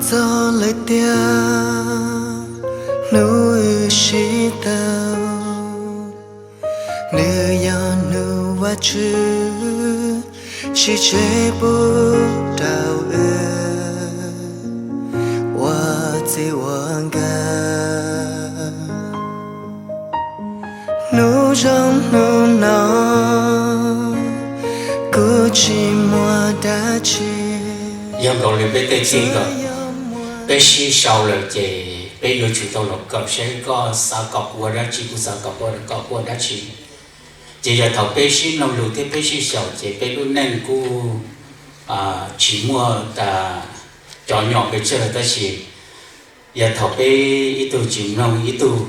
Txog lawm tiag hnub wb sib tau, nws yog hnub Vajtswv sib tseg pub rau wb ua txij ua nkawm. Hnub zoo hnub no kuv tsis muaj dab tsi. Yog nkaus li peb tej txij nkawm, peb sib sau lawm ces peb yuav tsum tau los kawm saib koj xav kom kuv ua dab tsi, kuv xav kom koj ua dab tsi. Ces yog thaum peb sib mloog lus thiab peb sib xyaum ces peb lub neej kuj tsis muaj tas cov nyom pes tsawg, tab sis yog thaum peb ib tug tsis mloog ib tug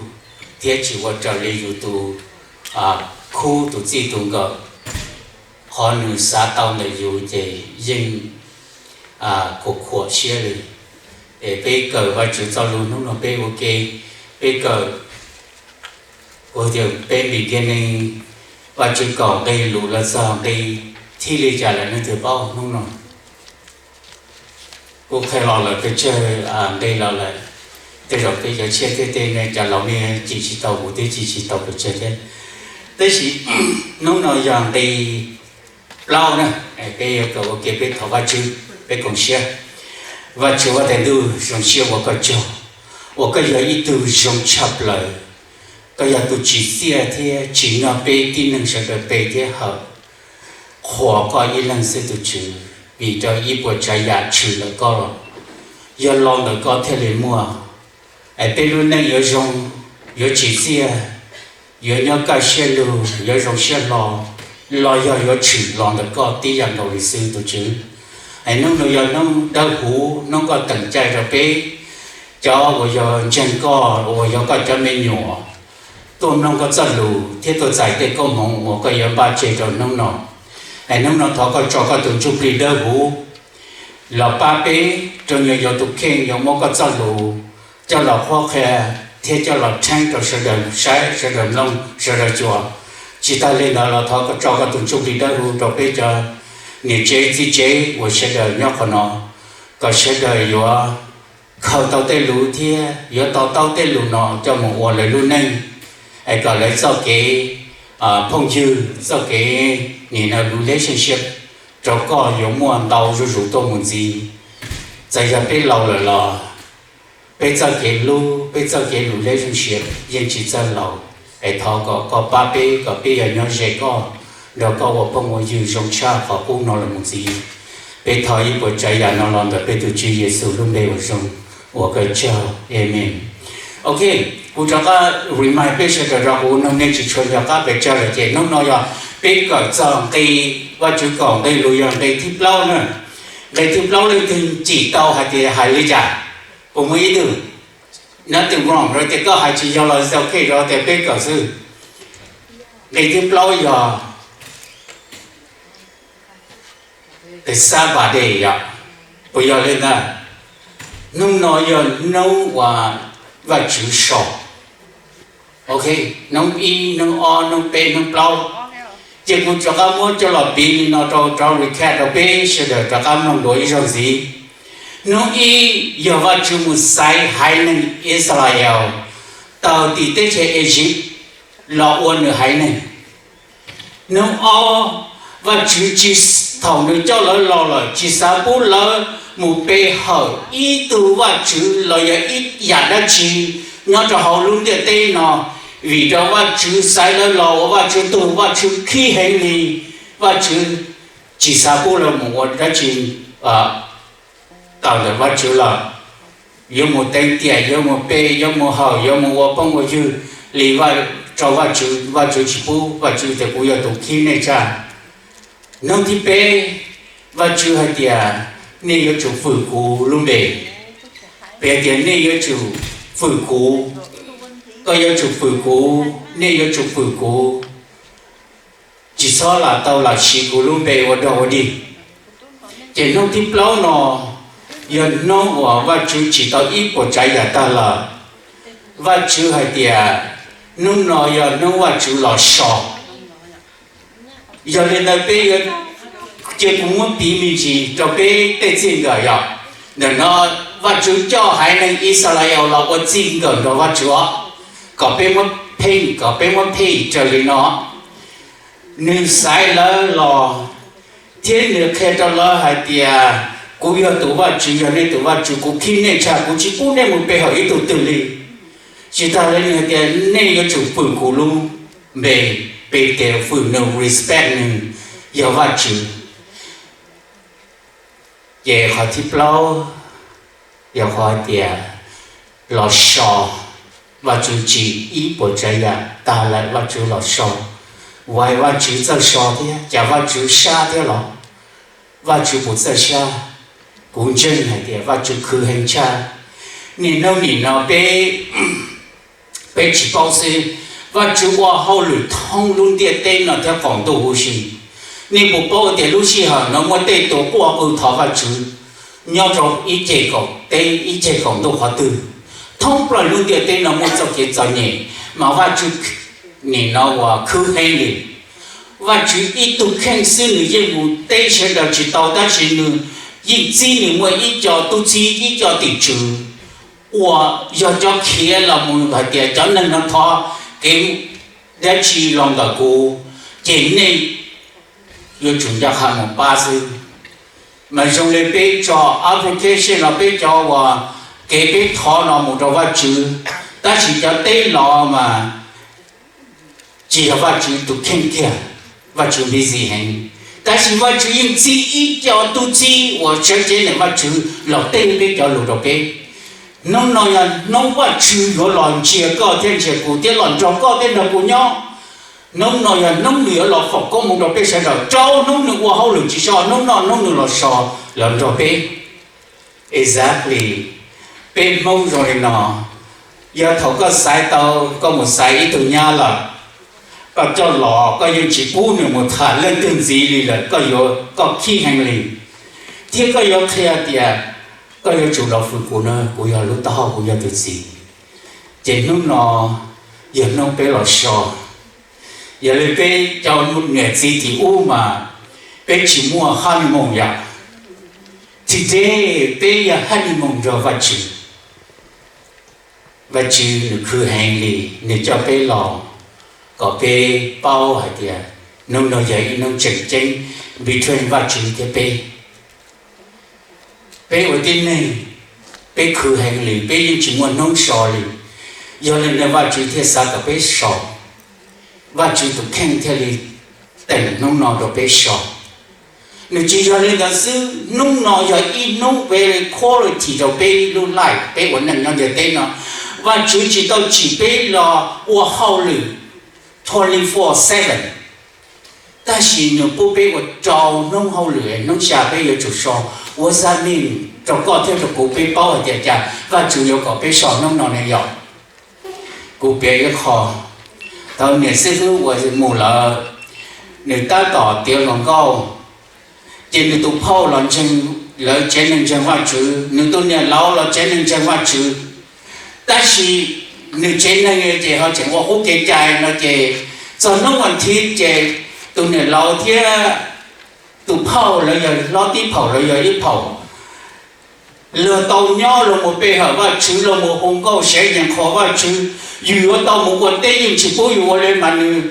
thiab tsis ua raws li yus tus khub tus txij tus nkawm, qhov nws xav tau ntawm yus ces yeej khuam khuam siab li. Es peb kawm Vajtswv txoj lus hnub no peb ua ke, peb kawm, kuv tias peb beginning, Vajtswv kaum nqe lus los txog nqe thib li cas lawm nej twg paub hnub no? Kuv qhia los lawm pes tsawg nqe los lawm. Tej zaum peb cov tshiab thiab tej ne cov laus ne cim tsis tau, kuv twb cim tsis tau pes tsawg thiab. Tab sis hnub no yog nqe plaub na, peb yuav kawm ua ke peb thov Vajtswv, peb koom siab. Vajtswv Vaj Tswv ntuj, zoo siab ua koj tsaug uas koj yog ib tug zoo tshaj plaws. Koj yog tus tsim txiaj thiab tsim nyog peb tib neeg sawv daws pe thiab hawm. Qhuas koj ib leeg xwb tus Tswv, vim rau ib puas tsav yam tshwm ntawm koj los, yog los ntawm koj thiaj li muaj. Es peb lub neej yuav zoo, yuav tsim txiaj, yuav nyob kaj siab lug, yuav zoo siab hlo, los yog yuav tshwm los ntawm koj tib yam nkaus li xwb tus Tswv. Es hnub no yog hnub dawb huv, hnub koj teem caij rau peb cov uas yog ntseeg koj, uas yog koj cov me nyuam, tuaj mloog koj txoj lus thiab tuaj txais tej koob hmoov uas koj yuav npaj tseg rau hnub no. Es hnub no thov koj tso koj tus ntsuj plig dawb huv los pab peb, rau nyuag yuav tus kheej yuav muab koj txoj lus coj los qhuab qhia thiab coj los rheeb rau sawv daws saib, sawv daws mloog, sawv daws xyuas. Tsis tag li ntawd los thov koj tso koj tus ntsuj plig dawb huv rau peb cov niam tsev txiv tsev uas sawv daws nyob qhov no, kom sawv daws yuav khaws tau tej lus thiab yuav to taub tej lus no coj mus ua lawv lub neej, es kom lawv txoj kev phooj ywg, txoj kev nim no relationship rau koj yuav muaj ntau zuj zus tuaj mus ntxiv. Txawm yog peb laus lawm los peb txoj kev hlub, peb txoj kev relationship yeej tsis txawj laus. Es thov kom koj pab peb kom peb yuav nyob ze koj, nrog koj ua phooj ua ywg zoo tshaj qhov qub no los mus ntxiv. Peb thov ib puas tsav yam no los ntawm peb tus Tswv Yexus lub npe uas zoo, ua koj tsaug, amen. Ok, kuv rov qab remind peb sawv daws rau, kuv noog nej tsis tshua nco qab pes tsawg lawm ces hnub no yog peb kawm txog nqe, Vajtswv kaum nqe lus yog nqe thib plaub na. Nqe thib plaub leej twg cim tau hais tias hais li cas? Puas muaj ib tug? Nothing wrong, rau tias koj hais tsis yog los ok, rau tias peb kawm xwb. Nqe thib plaub yog the Sabbath day yom, puas yog li ntawd? Hnub no yog hnub uas Vajtswv so. Ok, hnub ib, hnub ob, hnub peb, hnub plaub. Ces kuv rov qab muab coj los piv li no rau, rov recap rau peb sawv daws rov qab mloog dua ib zaug ntxiv. Hnub ib yog Vajtswv mus xaiv haiv neeg Israel tawm tim teb chaws Egypt los ua nws haiv neeg. Hnub ob, Vajtswv tsis, thaum nws coj lawv los lawm tsis xav pub lawv mus pe hawm ib tug vaj tswv los yog ib yam dab tsi nyob rau hauv lub ntiaj teb no, vim rau Vajtswv xaiv lawv los ua Vajtswv tug, Vajtswv khib heev li, Vajtswv tsis xav pub lawv mus ua dab tsi tawm ntawm Vajtswv lawm. Yuav mus teev tiam, yuav mus pe, yuav mus hawm, yuav mus ua phooj ua ywg li rau Vajtswv, Vajtswv tsis pub, Vajtswv tias kuv yog tus khib nej tshaj. Hnub thib peb, Vajtswv hais tias nej yuav tsum fwm kuv lub npe. Peb hais tias nej yuav tsum fwm kuv, koj yuav tsum fwm kuv, nej yuav tsum fwm kuv, tsis txhob lam tau lam siv kuv lub npe ua dog ua dig. Ces hnub thib plaub no yog hnub uas Vajtswv tsim tau ib puas tsav yam tag lawm. Vajtswv hais tias hnub no yog hnub Vajtswv los so. Yog li ntawd peb yuav, cia kuv muab piv me ntsis rau peb tej txij nkawm yom. Ntawm no Vajtswv coj haiv neeg Yixalayees los ua txij nkawm nrog Vajtswv os, kom peb muab pheej, kom peb muab pheej raws li no. Nws xaiv lawv los thiab nws qhia rau lawv hais tias, kuv yog tus Vajtswv, yog nej tus Vajtswv, kuv khib nej tshaj, kuv tsis pub nej mus pe hawm ib tug twg li. Tsis tas li nws hais tias nej yuav tsum fwm kuv lub npe, pe tes fwm nws, respect nws yog Vajtswv. Ces qhov thib plaub yog qhov hais tias los so, Vajtswv tsim ib puas tsav yam tag lawm Vajtswv los so. Why Vajtswv txawj so thiab, cas Vajtswv sab thiab los? Vajtswv puas txawj sab? Kuv ntseeg hais tias Vajtswv khwv heev tshaj. Niaj hnub nim no peb, peb tsis paub xwb, Vajtswv ua hauj lwm thoob lub ntiaj teb no thiab qaum ntuj huv si. Nej puas paub tias lub sij hawm no muaj tej tus quaj qw thov Vajtswv nyob rau ib ceg kaum teb ib ceg kaum ntuj qhov twg? Thoob plaws lub ntiaj teb no muaj txoj kev txom nyem, mas Vajtswv nim no uas khwv heev li. Vajtswv ib tug kheej xwb nws yeej mus teb sawv daws tsis tau, tab sis nws yeej txib nws muaj ib co tub txib, ib co tim tswv uas yog cov khiav los mus hais tias cov neeg no thov kev dab tsi los ntawm kuv, ces nej yuav tsum nco qab mus pab xwb. Mas zoo li peb tso application los peb cov uas kev peb thov no mus rau Vajtswv, tab sis cov teb los mas tsis yog Vajtswv tus kheej kiag, Vajtswv busy heev. Tab sis Vajtswv yeej txib ib co tub txib uas sawv cev ntawm Vajtswv los teb peb cov lus rau peb. Hnub no yog hnub Vajtswv yuav los ntsia koj thiab ntsia kuv thiab los nrog koj thiab nrog kuv nyob. Hnub no yog hnub nws yuav los foom koob hmoov rau peb sawv daws, rau hnub nws ua hauj lwm tsis so, hnub no hnub nws los so los nrog peb. Exactly. Peb Hmoob zoo li no, yog thaum koj xaiv tau, koj mus xaiv ib tug nyab lawm, koj coj los koj yeej tsis pub nws mus tham leej twg ntxiv li lawm, koj yuav, koj khib heev li, thiab koj yuav qhia tias, koj yuav tsum los fwm kuv na, kuv yog lub taub hau, kuv yog tus txiv. Ces hnub no yog hnub peb los so. Yog li peb cov niam txiv tim ub mas peb tsis muaj honeymoon yom. Today peb yog honeymoon nrog Vajtswv. Vajtswv nws khwv heev li, nws coj peb los kom peb paub hais tias hnub no yog ib hnub tseem ceeb between Vajtswv thiab peb. Peb ua tib neeg, peb khwv heev li, peb yeej tsis muaj hnub so li. Yog li ntawd Vajtswv thiaj xav kom peb so, Vajtswv tus kheej thiaj li teem hnub no rau peb so. Nws tsis yog li ntawd xwb, hnub no yog ib hnub very quality rau peb lub life, peb ua neej nyob ntiaj teb no. Vajtswv tsis tau tsim peb los ua hauj lwm twenty four seven, tab sis nws pub peb ua rau hnub hauj lwm, hnub xya peb yuav tsum so. What does that mean rau koj thiab rau kuv, peb paub hais tias cas Vajtswv yuav kom peb so hnub no ne yom? Kuv piav ib qho, thaum niam xib hwb uas mus lawm, nws tab tom tiav hluas nkauj, ces nws tus phauj los ntseeg, lawv tsev neeg ntseeg Vajtswv, nws tus niam laus los tsev neeg ntseeg Vajtswv, tab sis nws tsev neeg ces ho tseem ua qub kev cai no ces txog hnub vas thiv ces tus niam laus thiab tus phauj, lawv yog hlob tib phaum, lawv yog ib phaum, luag tau nyob, luag mus pe hawm Vajtswv, luag mus hu nkauj sev yees qhuas Vajtswv, yus yuav tau mus ua teb yeej tsis pub yus ua li mas nws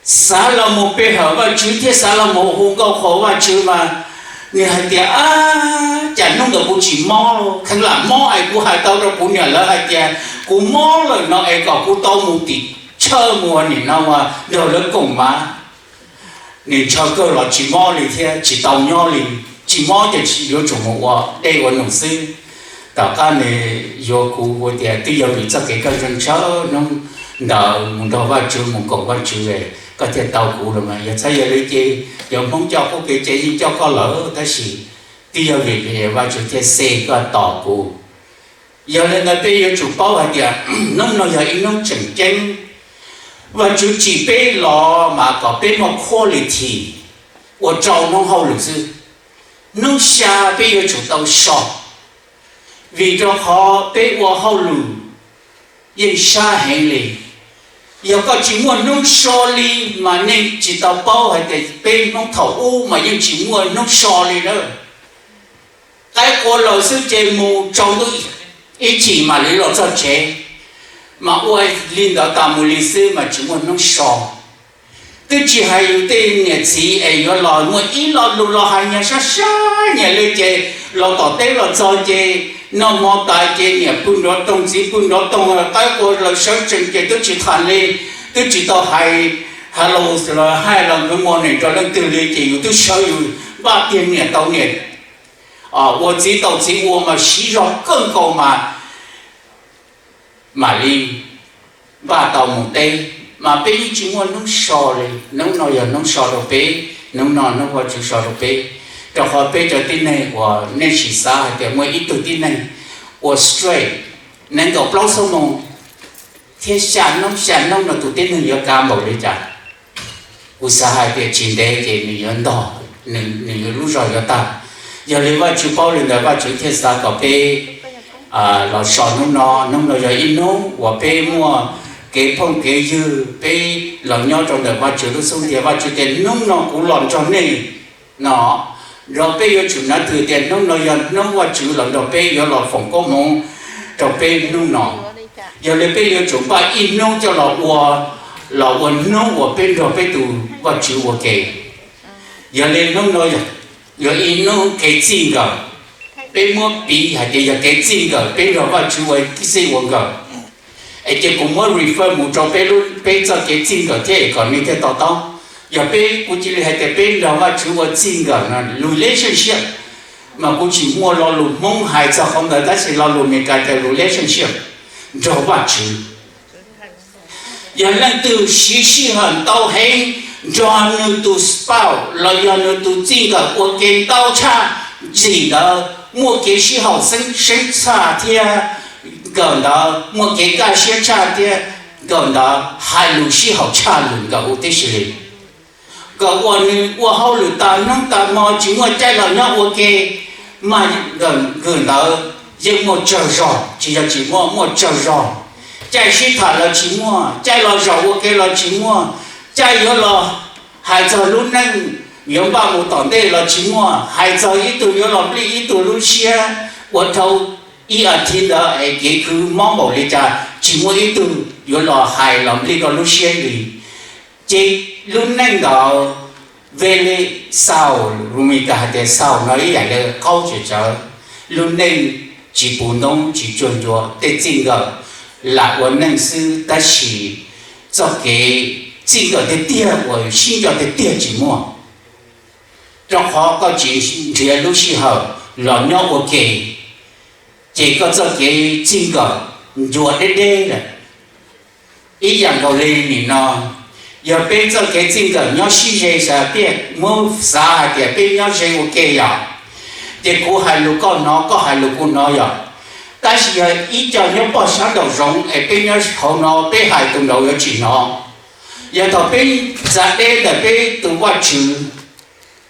xav los mus pe hawm Vajtswv thiab xav los mus hu nkauj qhuas Vajtswv mas nws hais tias, ab, cas hnub ntawd kuv tsis mob, kheev lam mob es kuv hais tau rau kuv niam lawv hais tias kuv mob lawm no es kom kuv tau mus tim church mus ua nim no nrog lawv koom mas. Nws ntshaw kawg los tsis mob li thiab tsis tau nyob li, tsis mob ces yuav tsum mus ua dej ua num xwb. Tom qab nws yuav kuv, kuv tias twb yog vim txoj kev koj ntshaw ntshaw hnub ntawd mus nrog Vajtswv mus koom Vajtswv, koj thiaj tau kuv los mas. Yog txhob yog li ces yog Hmoob coj qub kev cai yeej coj koj lawm, tab sis twb yog vim li Vajtswv thiaj xij koj tos kuv. Yog li ntawd peb yuav tsum paub hais tias hnub no yog ib hnub tseem ceeb. Vajtswv tsim peb los mas kom peb muaj quality ua rau hnub hauj lwm xwb. Hnub xya peb yuav tsum tau so, vim rau qhov peb ua hauj lwm yeej sab heev li. Yog koj tsis muaj hnub so li mas nej tsis tau paub hais tias peb Hmoob thaum ub mas yeej tsis muaj hnub so li lawm. Qaib Ua lawm xwb ces mus tsaus ntuj ib chim mam li los txog tsev, mas ua li ntawd tas mus li xwb mas tsis muaj hnub so. Twb tsis hais yus tej niam txiv es yuav los muaj ib lo lus los hais nyias sab sab nyias li ces los tom teb los txog ces noj hmo tas ces niam pw nrov toog txiv pw nrov toog, qaib qua lawv sawv tsees ces twb tsis tham li, twb tsis tau hais hello los hi los good morning rau leej twg li ces yus twb sawv yus npaj tiag niam tau niam, ua txiv tau txiv ua mas siv zog kawg nkaus mas mam li npaj tau mus teb, mas peb yeej tsis muaj hnub so li. Hnub no yog hnub so rau peb, hnub no hnub Vajtswv so rau peb, rau qhov peb cov tib neeg uas nej sim xav hais tias muaj ib tug tib neeg ua straight nees nkaum plaub xuab moos thiab xya hnub xya hnub no tus tib neeg yuav kav npaum li cas? Kuv xav hais tias tsis ntev ces nws yuav ntog, nws lub zog yuav tag. Yog li Vajtswv paub li ntawd Vajtswv thiaj xav kom peb los so hnub no. Hnub no yog ib hnub uas peb muaj kev phooj kev ywg, peb los nyob rau ntawm Vajtswv lub xub ntiag. Vajtswv tias hnub no kuv los nrog nej no, nrog peb yuav tsum nav twg tias hnub no yog hnub Vajtswv los nrog peb yuav los foom koob hmoov rau peb hnub no. Yog li peb yuav tsum npaj ib hnub coj los ua, los ua hnub uas peb nrog peb tus Vajtswv ua ke. Yog li hnub no yog ib hnub kev txij nkawm, peb muab piv hais tias yog kev txij nkawm peb nrog Vajtswv ua txij ua nkawm. Es ces kuv muab refer mus rau peb lub, peb txoj kev txij nkawm thiab es kom nej thiaj to taub. Yog peb, kuv cia li hais tias peb nrog Vajtswv ua txij nkawm no relationship, mas kuv tsis muaj lo lus Hmoob hais txog qhov ntawd tab sis lo lus Meskas tias relationship nrog Vajtswv. Yog leej twg siv sij hawm ntau heev nrog nws tus spouse los yog nws tus txij nkawm ua ke ntau tshaj ntxim ntawd, muaj kev sib haum xeeb tshaj thiab nkawm ntawd, muaj kev kaj siab tshaj thiab nkawm ntawd, hais lus sib haum tshaj lwm nkawm huv tib si li. Nkawm uas nws ua hauj lwm tas hnub tas hmo tsis muaj caij los nyob ua ke, mas nkawm ntawd yeej muaj tsawg zog, tsis yog tsis muaj, muaj tsawg zog. Caij sib tham los tsis muaj, caij los zaum ua ke los tsis muaj, caij yuav los hais txog lub neej yuav npaj mus tom ntej los tsis muaj, hais txog ib tug yuav los nplij ib tug lub siab, ua dhau ib as thiv ntawd es kev khwv mob npaum li cas tsis muaj ib tug yuav los hais los nplij koj lub siab li. Ces lub neej ntawd very sour, lus Meskas hais tias sour no ib yam li qaub tsem tsawv, lub neej tsis puv ntoob tsis tsuag ncua, tej txij nkawm lam ua neej xwb tab sis txoj kev txij nkawm tiag tiag uas sib nco tiag tiag tsis muaj, rau qhov koj tsis nrhiav lub sij hawm los nyob ua ke, ces koj txoj kev txij nkawm ncua deb deb lawm. Ib yam nkaus li nim no, yog peb txoj kev txij nkawm nyob sib ze, xav tias muab xav hais tias peb nyob ze ua ke yom, ces kuv hais lus koj hnov, koj hais lus kuv hnov yom. Tab sis yog ib co nyob pog sab nraum zoov es peb nyob hauv no peb hais tus nraud yuav tsis hnov. Yog thaum peb txav deb ntawm peb tus Vajtswv,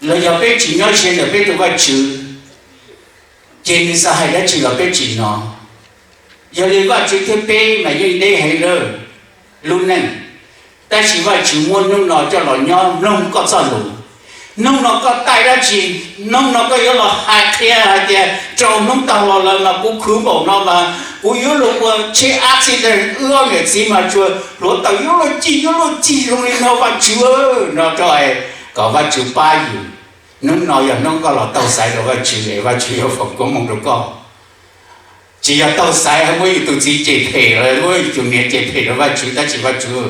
los yog peb tsis nyob ze ntawm peb tus Vajtswv, ces nws xav hais dab tsi los peb tsis hnov. Yog li Vajtswv thiab peb mas yeej deb heev lawm lub neej, tab sis Vajtswv muab hnub no coj los nyob mloog koj txoj lus. Hnub no koj taij dab tsi? Hnub no koj yuav los hais qhia hais tias rau hnub tag los lawm mas kuv khwv npaum no mas kuv yuav luag ua tsheb accident, wb ob niam txiv mas tsuas hluav taws yuav luag ci yuav luag ci zoo li no Vajtswv, no rau kom Vajtswv pab yus. Hnub no yog hnub koj los taug xaiv rau Vajtswv es Vajtswv yuav foom koob hmoov rau koj. Tsis yog taug xaiv muab yus tus txiv cem phem los muab yus tus niam cem phem rau Vajtswv, tab sis Vajtswv,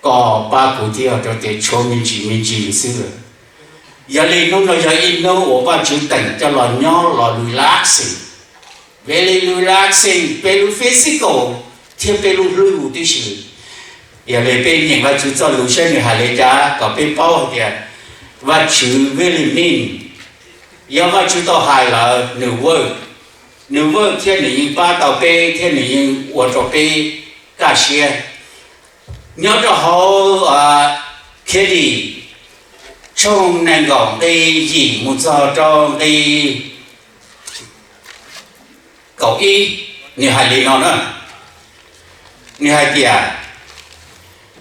koj pab kuv thiab rau tias tshuav me ntsis me ntsis xwb. Yog li hnub no yog ib hnub uas Vajtswv teem coj los nyob los relaxing, very relaxing peb lub physical thiab peb lub hlwb huv tib si. Yog li peb nyeem Vajtswv txoj lus saib nws hais li cas kom peb paub hais tias Vajtswv really mean, yog Vajtswv tau hais lawm nws work, nws work thiab nws yeej pab tau peb thiab nws yeej ua rau peb kaj siab. Nyob rau hauv Khiavdim tshooj nees nkaum nqi yim mus txog rau nqi kaum ib, nws hais li no na, nws hais tias,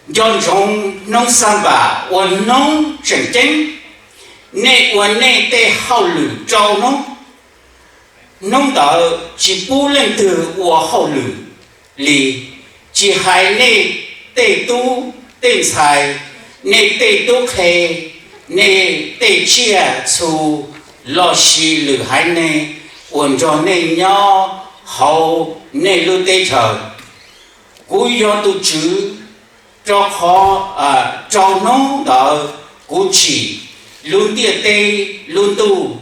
nco ntsoov hnub Xanpam ua hnub tseem ceeb, nej ua nej tej hauj lwm rau hnub, Hnub ntawd tsis pub leej twg ua hauj lwm li, tsis hais nej tej tub tej ntxhais, nej tej tub qhe, nej tej tsiaj txhu lossis lwm haiv neeg uas nrog nej nyob hauv nej lub teb chaws. Kuv yog tus Tswv, rau qhov rau hnub ntawd kuv tsim lub ntiaj teb, lub ntuj,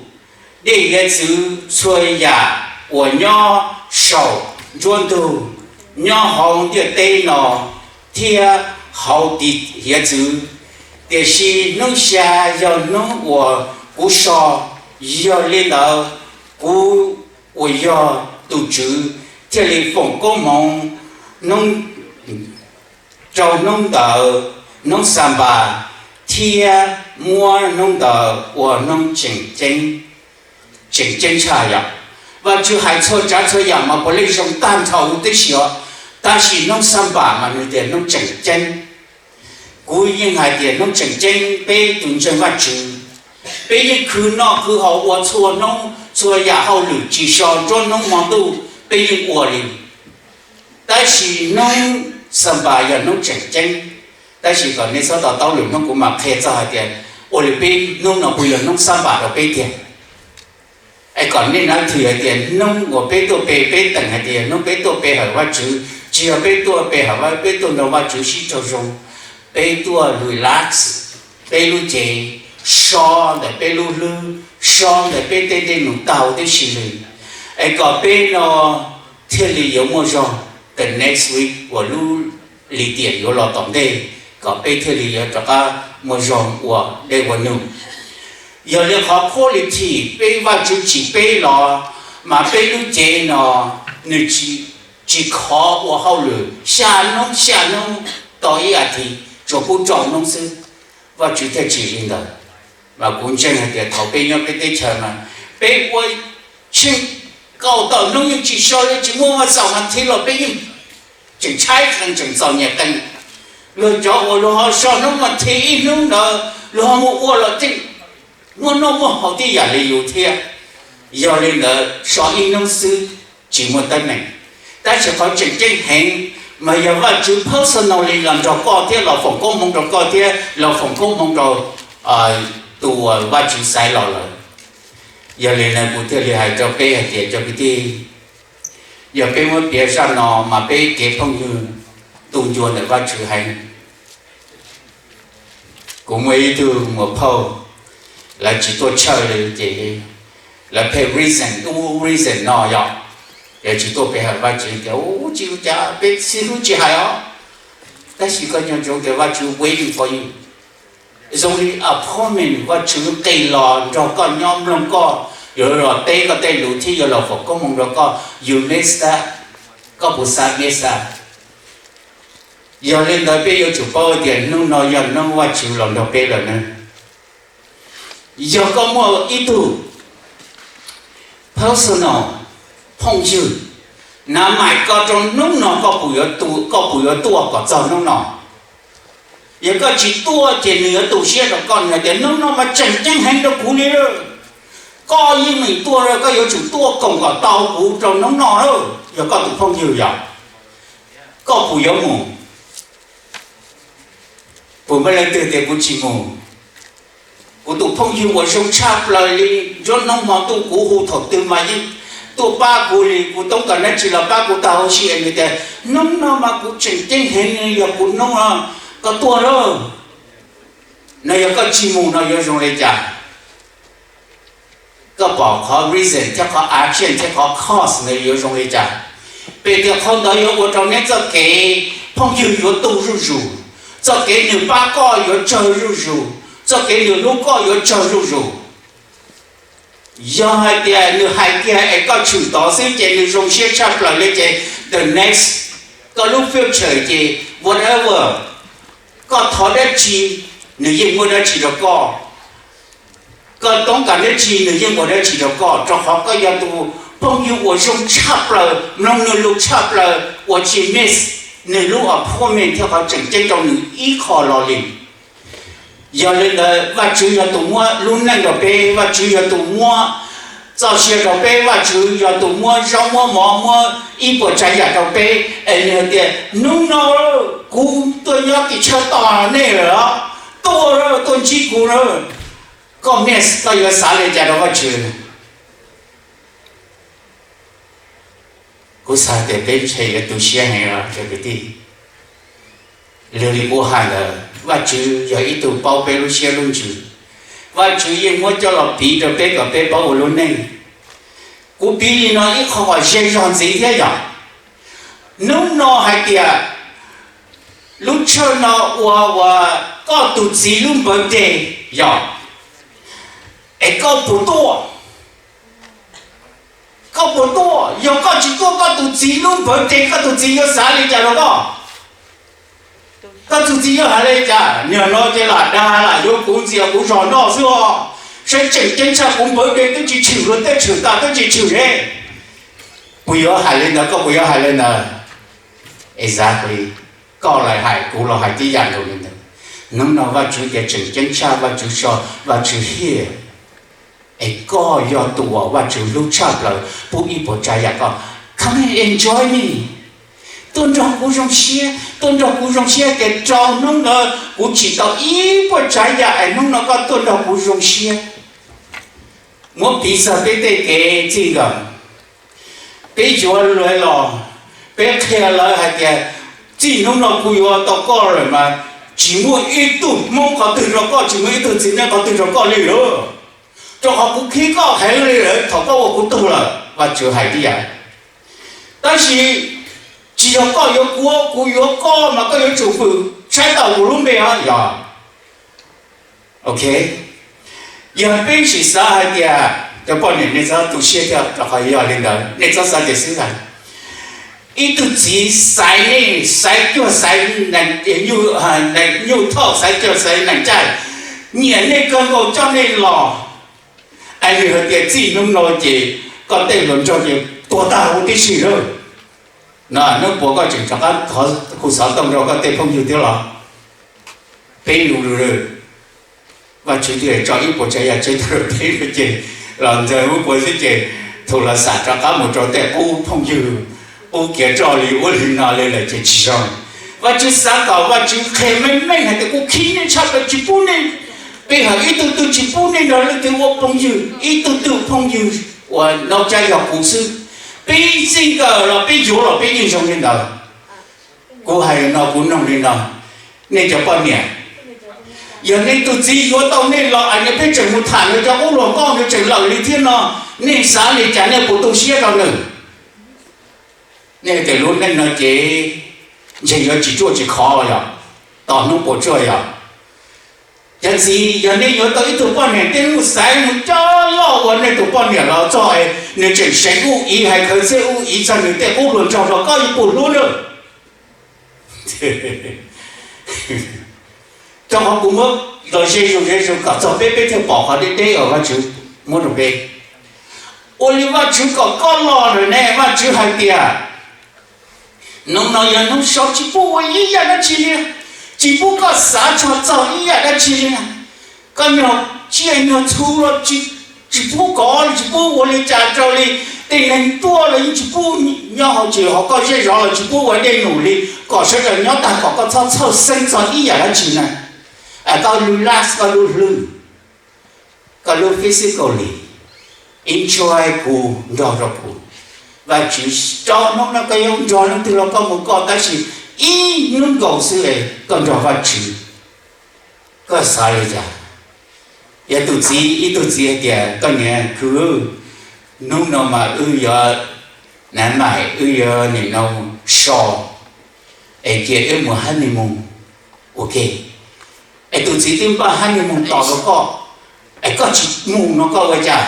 dej hiav txwv, txhua yam uas nyob saum nruab ntug, nyob hauv ntiaj teb no thiab hauv tiv hiav txwv. Tiam sis hnub xya yog hnub uas kuv so, yog li ntawd kuv uas yog tus Tswv thiaj li foom koob hmoov rau hnub ntawd, hnub Xanpas, thiab muab hnub ntawd ua hnub tseem ceeb tshaj yam. Vajtswv hais txhua tsav txhua yam mas puav leej zoo tag nrho huv tib si os, tab sis hnub Xanpas mas nws tias hnub tseem ceeb. Kuv yeej hais tias hnub tseem ceeb peb tus ntseeg Vajtswv, peb yeej khwv noj khwv haus ua txhua hnub txhua yam hauj lwm tsis so nruab hnub hmo ntuj peb yeej ua li. Tab sis hnub Xanpas yog hnub tseem ceeb. Tab sis kom nej txhob to taub lwm hnub kuv mam qhia txog hais tias ua li peb hnub no puas yog hnub Xanpas rau peb tiag. Es kom nej nav thwm hais tias hnub uas peb tuaj pe, peb teem hais tias hnub peb tuaj pe hawm Vajtswv tsis yog peb tuaj pe hawm Vaj, peb tuaj nrog Vajtswv sib raug zoo, peb tuaj relax peb lub cev, so ntawm peb lub hlwb, so ntawm peb tej dej num taug tib si li, es kom peb no thiaj li yuav muaj zog the next week uas lub lim tiam yuav los tom ntej, kom peb thiaj li yuav rov qab muaj zog ua dej ua num. Yog li qhov quality peb Vajtswv tsim peb los mas peb lub cev no nws tsis khov ua hauj lwm xya hnub xya hnub tau ib as thiv, tsuas pub rau hnub xwb. Vajtswv thiaj tsim li ntawd. Mas kuv ntseeg hais tias thaum peb nyob peb teb chaws mas peb ua tsheej kaum tawm hnub yeej tsis so li, tsis muaj vaj xaum mas thiv los peb yeej tseem tshaib qees tseem txom nyem qees. Luag cov uas luag ho so hnub mas thiv ib hnub ntawd luag ho mus ua los tseem muaj noj muaj haus tib yam li yus thiab. Yog li ntawd so ib hnub xwb tsis muaj teeb meem, tab sis qhov tseem ceeb heev mas yog Vajtswv personally los nrog koj thiab los foom koob hmoov rau koj thiab los foom koob hmoov rau tus uas Vajtswv xaiv los lawm. Yog li ntawd kuv thiaj li hais rau peb hais tias cov kwv tij, yog peb muab piav zaj no mas peb kev phooj ywg tu ncua ntawm Vajtswv heev. Kuv muaj ib tug muam phauj, lawv tsis tuaj church li ces lawv pheej reason ub reason no yom, lawv tsis tuaj pe hawm Vajtswv tias ub tsis ua cas, peb xib hlub tsis hais os. Tab sis koj nco ntsoov tias Vajtswv waiting for you. Zoo li appointment Vajtswv nqis los nrog koj nyob mloog koj, yuav los teb koj tej lus thiab yuav los foom koob hmoov rau koj, you miss that. Koj puas xav miss that? Yog li ntawd peb yuav tsum paub tias hnub no yog hnub Vajtswv los nrog peb lawm na. Yog koj muaj ib tug personal phooj ywg, nav maim koj rau hnub no, koj puas yuav tuaj kom txog hnub no? Yog koj tsis tuaj ces nws yuav tu siab rau koj, nws hais tias hnub no mas tseem ceeb heev rau kuv li lawm. Koj yeej meem tuaj, koj yuav tsum tuaj koom kom tau kuv rau hnub no lawm. Yog koj tus phooj ywg yog, koj puas yuav mus? Puas muaj leej twg tias kuv tsis mus? Kuv tus phooj ywg uas zoo tshaj plaws li, nruab hnub hmo ntuj kuv hu thaum twg mas yeej tuaj pab kuv li, kuv toob kas dab tsi los pab kuv tag huv si, nws tias hnub no mas kuv tseem ceeb heev, yog kuv hnub no, koj tuaj lauj. No yog koj tsis mus no yuav zoo li cas? Koj pom qhov reason thiab qhov action thiab qhov cause ntawd yuav zoo li cas? Pem tias qhov ntawd yuav ua rau neb txoj kev phooj ywg yuav tu zuj zus, txoj kev nws pab koj yuav tsawg zuj zus, txoj kev nws hlub koj yuav tsawg zuj zus. Yog hais tias nws hais kiag es koj tshwm tod xwb ces nws zoo siab tshaj plaws li ces the next, koj lub future ces whatever, koj thov dab tsi nws yeej muaj dab tsi rau koj, koj toob kas dab tsi nws yeej ua dab tsi rau koj, rau qhov koj yog tus phooj ywg uas zoo tshaj plaws, mloog nws lus tshaj plaws, uas tsis miss nws lub appointment thiab qhov tseem ceeb rau nws ib qho lo li. Yog li ntawd Vajtswv yog tus muab lub neej rau peb, Vajtswv yog tus muab txoj sia rau peb, Vajtswv yog tus muab zaub muab mov muab ib puas tsav yam rau peb, es nws hais tias hnub no kuv tuaj nyob tim chaw tos nej lawm, tuaj, tuaj ntsib kuv na. Koj, koj yuav xav li cas rau Vajtswv? Kuv xav tias peb ntshe yuav tu siab heev os cov kwv tij. Lwm li kuv hais ntawd, Vajtswv yog ib tug paub peb lub siab lub ntsws. Vajtswv yeej muab coj los piv rau peb kom peb paub ua lub neej. Kuv piv li no ib qho kom ze zog ntxiv thiab yog, hnub no hais tias lub tshuaj no ua ua koj tus txiv lub npawv tes, yog, es koj puas tuaj? Koj puas tuaj? Yog koj tsis tuaj koj tus txiv lub npawv tes, koj tus txiv yuav xav li cas rau koj? Koj tus txiv yuav hais li cas? Niag no ces lam dag lam yuav kuv ntxias kuv zog noj xwb os. Saib tseem ceeb tshaj kuv npawv tes twb tsis tshwm, luag tej tshwm tas twb tsis tshwm ne. Puas yuav hais li ntawd? Koj puas yuav hais li ntawd? Exactly. Koj los hais, kuv los hais tib yam nkaus li ntawd. Hnub no Vajtswv tias tseem ceeb tshaj, Vajtswv so, Vajtswv hiaj, es koj yog tus uas Vajtswv hlub tshaj plaws, pub ib puas tsav yam koj. Come and enjoy me. Tuaj nrog kuv zoo siab, tuaj nrog kuv zoo siab, ces rau hnub no kuv tsim tau ib puas tsav yam es hnub no koj tuaj nrog kuv zoo siab. Muab piv txog peb tej kev txij nkawm, peb yuav lawv los, peb qhia lawv hais tias txij hnub no kuv yuav tau koj lawm mas tsis muaj ib tug Hmoob qhov twg rau koj, tsis muaj ib tug txiv neej qhov twg rau koj li lawm, rau qhov kuv khib koj heev li lawm thaum koj ua kuv tug lawm. Vajtswv hais tib yam. Tab sis tsis yog koj yuav kuv, kuv yuav koj mas koj yuav tsum fwm tshaib tawm kuv lub npe os, yog. Ok, yog peb sim xav hais tias, cov poj niam nej txhob tu siab thiab rau qhov yog li ntawd, nej txhob xav tias xwb hais. Ib tug txiv xaiv nej, xaiv cuag xaiv nyuj thauj, xaiv cuag xaiv nees caij, nyiam nej kawg nkaus coj nej los, es nws hais tias txij hnub no ces koj tej hluas nraug ces tuag tag huv tib si lawm. No hnub puas koj tseem rov qab thov kuv xov tooj rau koj tej phooj ywg thiab los? Peb lus lus, Vajtswv twb tso ib puas tsav yam tseg rau peb lawm ces los ntxawg ub puas xwb ces thaum los xam rov qab mus rau tej qub phooj ywg, qub kiav roj li ub li no li lawm ces tsis zoo. Vajtswv xav kom Vajtswv qhia meej meej hais tias kuv khib nej tshaj plaws tsis pub nej, peb hais ib tug twg tsis pub nej nrog leej twg ua phooj ywg, ib tug twg phooj ywg uas no cab yog kuv xwb. Peb txij nkawm los peb yuav los peb yeej zoo li ntawd. Kuv hais no kuv noog li no, nej cov poj niam, yog nej tus txiv yuav tau nej los es nws pheej tseem mus tham nws cov qub hluas nkauj nws tseem lawm li thiab no, nej xav li cas, nej puas tu siab rau nws? Nej tias lub neej no ces ntshe yuav tsis ruaj tsis khov yog, tos hnub puas tsuaj yog. Cov txiv, yog nej yuav tau ib tug poj niam tej hnub xaiv mus coj loj ua nej tus poj niam los txog es nws tseem seev ub iv hais khawv txhiaj ub iv txog nws tej qub hluas nraug los koj yuav puas hlub lawm? Rau qhov kuv muab los ze zus ze zus kom txog peb, peb thiaj pom qhov deb deb uas Vajtswv muab rau peb. Ua li Vajtswv kom koj los lawm ne, Vajtswv hais tias hnub no yog hnub so tsis pub ua ib yam dab tsi li, tsis pub koj xav tshaj txog ib yam dab tsi li. Koj nyuag tsiaj nyuag txhu los tsis pub kov li, tsis pub ua li cas rau li. Tej neeg tuaj los yeej tsis pub nyob hauv tsev, hauv koj zej zos los tsis pub ua dej num li, kom sawv daws nyob tag kom koj txhob txhawj xeeb txog ib yam dab tsi na. Koj relax koj lub hlwb, koj lub physically enjoy kuv nrog rau kuv. Vajtswv rau hnub no koj yuav nrog leej twg los koj mus koj, tab sis ib hnub nkaus xwb koj nrog Vajtswv. Koj xav li cas? Yog tus txiv, ib tug txiv hais tias koj niam khwv, hnub no mas wb yuav, na mas wb yuav nim no so, es cia wb mus honeymoon ua ke. Es tus txiv twb npaj honeymoon tos rau koj, es koj tsis mus no koj ua cas?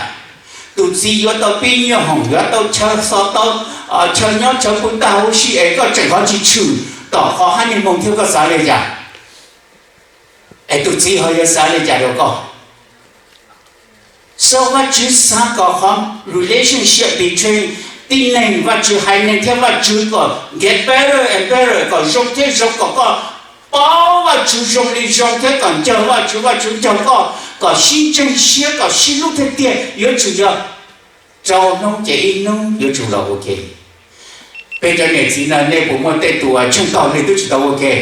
Tus txiv yuav tau pib nyiaj hoom, yuav tau chaw xov tau, chaw nyob chaw pw tag huv si es koj tseem ho tsis tshwm tom qhov honeymoon thiab, koj xav li cas? Es tus txiv ho yuav xav li cas rau koj? So Vajtswv xav kom qhov relationship between tib neeg, Vajtswv haiv neeg thiab Vajtswv kom get better and better, kom zoo thiab zoo, kom koj paub Vajtswv zoo li zoo thiab kom ncawg Vajtswv, Vajtswv ncawg koj, kom sib ntseeg siab, kom sib hlub tiag tiag, yuav tsum yog Rau hnub ces ib hnub yuav tsum los ua ke. Peb cov niam txiv no nej puas muaj tej tus tsheej tog nej twb tsis tau ua ke,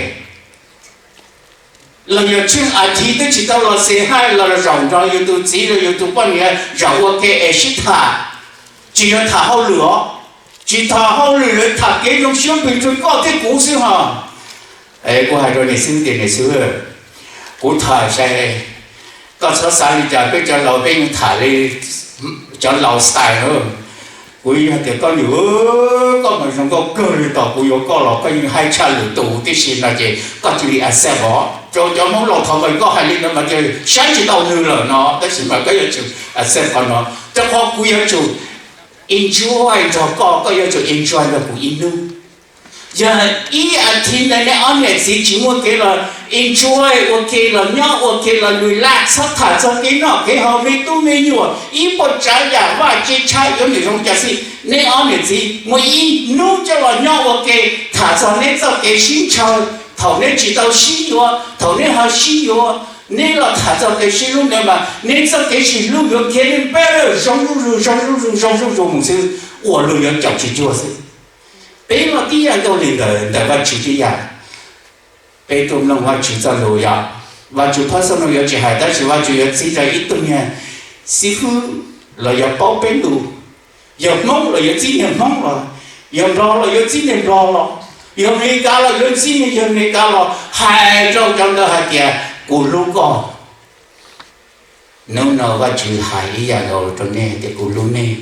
los yog tsheej as thiv twb tsis tau los xis hais los zaum nrog yus tus txiv los yus tus poj niam zaum ua ke es sib tham? Tsis yog tham hauj lwm os, tsis tham hauj lwm, tham kev zoo siab npis rau koj thiab kuv xwb hos. Kuv hais rau niam xib hwb tias niam xib hwb, kuv tham sai, koj txhob xav li cas, peb cov laus peb yeej tham li cov laus style na. Kuv yog tias koj nws, koj mas zoo nkauj kawg li, tos kuv yuav koj los koj yeej hais tshaj lwm tus tib si no ces koj cia li accept os. Rau cov Hmoob laus thov nkaus koj hais li ntawd mas cia li saib tsis taus nws lawm no, tab sis mas koj yuav tsum accept qhov no, rau qhov kuv yuav tsum enjoy nrog koj, koj yuav tsum enjoy nrog kuv ib hnub. Yog ib as thiv ntawd nej ob niam txiv tsis muaj kev los enjoy ua ke los nyob ua ke los relax, txhob tham txog kev noj kev haus me tub me nyuam ib puas tsav yam vaj tse tshab yuav niam zoo cas xij, nej ob niam txiv muaj ib hnub coj los nyob ua ke, tham txog neb txoj kev sib ntshaw, thaum neb tsis tau sib yuav, thaum neb ho sib yuav, neb los tham txog kev sib hlub ntawd mas neb txoj kev sib hlub yuav khiav li npaj zoo zuj zus zoo zuj zus zoo zuj zus mus xwb, ua luag yuav caum tsis cuag xwb. Peb los tib yam nkaus li ntawd, ntawm Vajtswv tib yam. Peb tuaj mloog Vajtswv txoj lus yog, Vajtswv personal yuav tsis hais tab sis Vajtswv yuav txib rau ib tug niag xib fwb los yog paub peb lus, yog Hmoob los yuav txib niag Hmoob los, yog Nplog los yuav txib niag Nplog los, yog Amelikas los yuav txib niag yawg Amelikas los hais rau cov ntawd hais tias kuv hlub koj. Hnub no Vajtswv hais ib yam nkaus rau nej tias kuv hlub nej,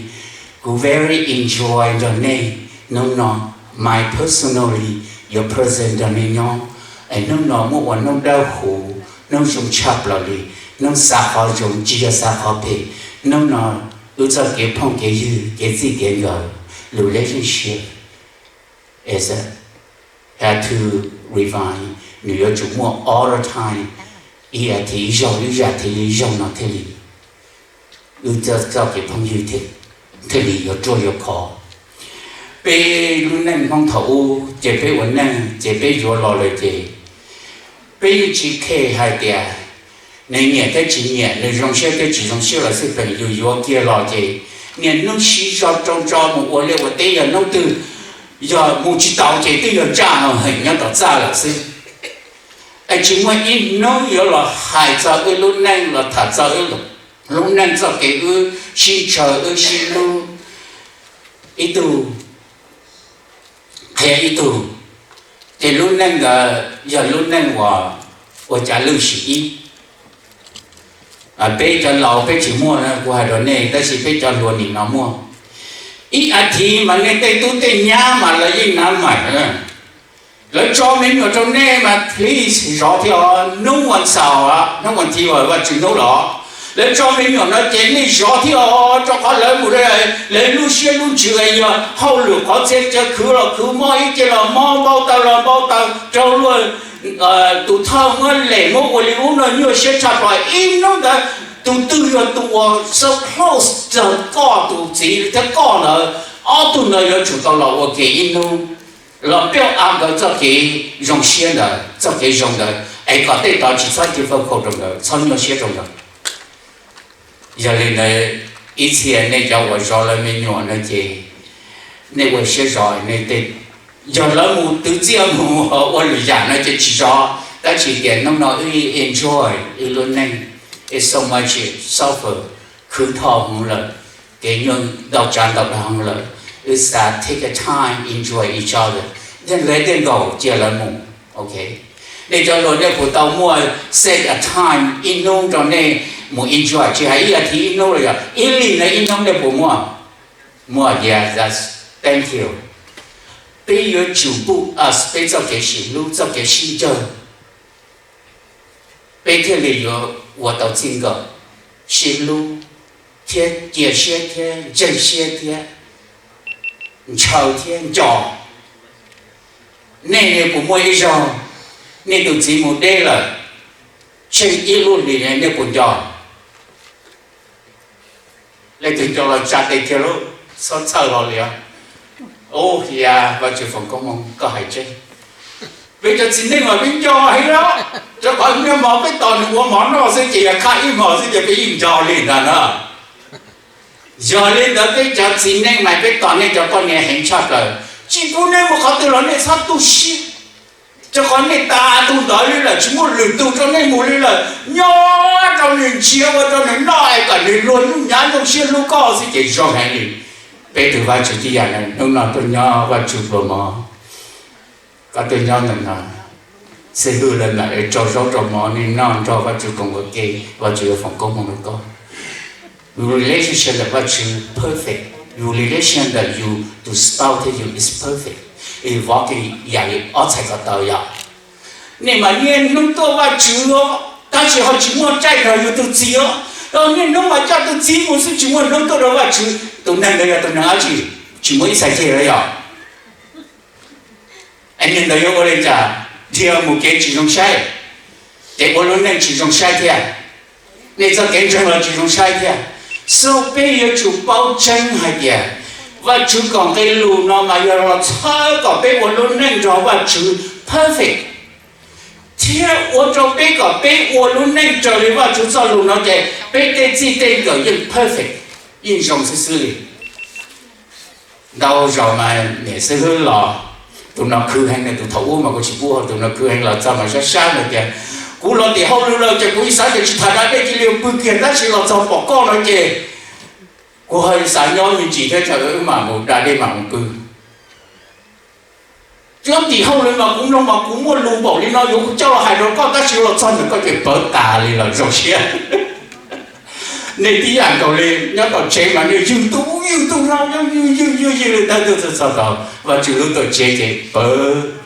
kuv very enjoy nrog nej. Hnub no my personally yuav present nrog nej nyob. Es hnub no muab ua hnub dawb huv, hnub zoo tshaj plaws li, hnub xav qhov zoo tsis yog xav qhov phem. Hnub no wb txoj kev phooj kev ywg kev txij kev nkawm, relationship is have to revive, nws yuav tsum muaj all the time, ib yam thiv ib zaug ib yam thiv ib zaug no thiaj li wb txoj kev phooj ywg thiaj li yuav ruaj yuav khov. Peb lub neej Hmoob thaum ub ces peb ua neej ces peb yuav los lawm ces peb yeej tsis khe hais tias nws nyiam thiab tsis nyiam, nws zoo siab thiab tsis zoo siab los xij peem, yus yuav kiag los ces niaj hnub sib zog rau tso mus ua liaj ua teb, yog hnub twg yog mus tsis taus ces twb yog ntsaj no heem nyob tom txaj lawm xwb. Es tsis muaj ib hnub yuav los hais txog wb lub neej los tham txog wb lub neej txoj kev wb sib ntshaw wb sib hlub, ib tug qhia ib tug, ces lub neej ntawd yog lub neej uas ua cas lwj sim ib. Peb cov laus peb tsis muaj, kuv hais rau nej, tab sis peb cov hluas nim no muaj. Ib as thiv mas nej tej tub tej nyab mas lawv yeej nav maim. Lawv tso me nyuam rau nej mas please zov thiab os, hnub uas xaus, hnub uas thiv, Vajtswv hnub los. Lawv tso me nyuam no ces nej zov thiab os, rau qhov lawv mus, lawv lub siab lub ntsws yog hauj lwm qhov txhia chaw, khwv los khwv mob ib ce los mob, npau taws los npau taws, rau luag tus thawj muab lem muab ua li ub no nyuaj siab tshaj plaws. Ib hnub ntawd tus twg yog tus uas so close to koj tus txiv thiab koj ntawd, ob tug ntawd yuav tsum tau los ua ke ib hnub, los build up nkawd txoj kev zoo siab ntawd, txoj kev zoo ntawd es kom tej tod tsis txhob cia faj khau rau nkawd, txhob nyuaj siab rau nkawd. Yog li ntawd, ib txhia nej cov uas zov lawv me nyuam no ces nej ua siab zov, yog lawv mus twv txiaj mus ua lwm yam no ces tsis zov, tab sis tias hnub no wb enjoy wb lub neej, it's so much suffer, khwv dhau heev lawm, kev nyuaj ntau tsav ntau dhau heev lawm, wb xav take a time enjoy each other, yeej lawv tej nkaus cia lawv mus, ok. Nej cov hluas nej puas tau muaj set a time ib hnub rau nej mus enjoy, tsis hais ib as thiv ib hnub los yog ib hlis ntawd ib hnub nej puas muaj? Muaj, yeah, that's, thank you. Peb yuav tsum put us, peb txoj kev sib hlub txoj kev sib ntshaw, peb thiaj li yuav ua tau txij nkawm, sib hlub thiab cia siab thiab ntseeg siab thiab ntshaw thiab nco. Nej puas muaj ib zaug nej tus txiv mus deb lawm, tsheej ib lub hlis nej puas nco? Leej twg nco los tsa tes kiag lauj, txhob txhawj hlo li os. Ub, ya, Vajtswv foom koob hmoov koj hais tseg. Peb cov txiv neej mas peb nco heev lawm, rau qhov niaj hmo peb tos nws ua mov noj xwb ces yog khaj ib hmos xwb ces peb yeej nco li ntag na. Yog li ntawd peb cov txiv neej mas peb tos nej cov poj niam heev tshaj plaws, tsis pub nej mus qhov twg los nej txhob tu siab, rau qhov nej tas tus ntawd li lawm, tsis muaj lwm tus rau nej mus li lawm, nyob rau nws ntsiav ua rau nws noj es kom nws luag nyuj nyav nyuj siab hlub koj xwb ces zoo heev li. Peb tus Vajtswv tib yam hnub no tuaj nyob Vajtswv pluas mov, koj tuaj nyob ntawm no, xib hwb lawv mam li rau zaub rau mov nej noj nrog Vajtswv koom ua ke, Vajtswv yuav foom koob hmoov rau koj. Your relationship ntawm Vajtswv perfect, your relationship ntawm yus tus spouse thiab yus is perfect, is working yam li ob txhais ko taw yom. Nej mas niaj hnub tuaj Vajtswv os, tab sis ho tsis muaj caij nrog yus tus txiv os, niaj hnub mas coj tus txiv mus xwb tsis muaj hnub tuaj rau Vajtswv, tus neeg ntawd yog tus neeg dab tsi? Tsis muaj ib txhais ceg li yom. Es niag ntawd yuav ua li cas? Dhia mus kev tsis zoo saib, ces ua lub neej tsis zoo saib thiab, nej txoj kev ntseeg los tsis zoo saib thiab. So peb yuav tsum paub tseeb hais tias Vajtswv kom nqe lus no mas yog los txhawb kom peb ua lub neej nrog Vajtswv perfect, thiab ua rau peb kom peb ua lub neej raws li Vajtswv txoj lus no ces peb tej txij tej nkawm yeej perfect, yeej zoo xwb xwb li. Ntau zaus mas niam xib hwb los, tus no khwv heev na, tus thaum ub mas kuv tsis pub, tus no khwv heev los txog mas sab sab na tias, kuv los tim hauj lwm lawm ces kuv ib xav tias tsis tham da dej cia li pw kiag, tab sis los txog pom koj no ces kuv ho xav nyob me ntsis thiab, wb mam mus da dej mam mus pw. Nyob tim hauj lwm mas kuv mloog mas kuv muaj lus npaum li no yuav coj los hais rau koj, tab sis los txog ntawm koj ces pawv tas li lawm, zoo siab. Nej tib yam nkaus li, nyob tom tsev mas nej ywg ntuj ywg ntuj no, ywg ywg ywg ywg li tab sis txog txog tau Vajtswv lub tuam tsev ces pawv.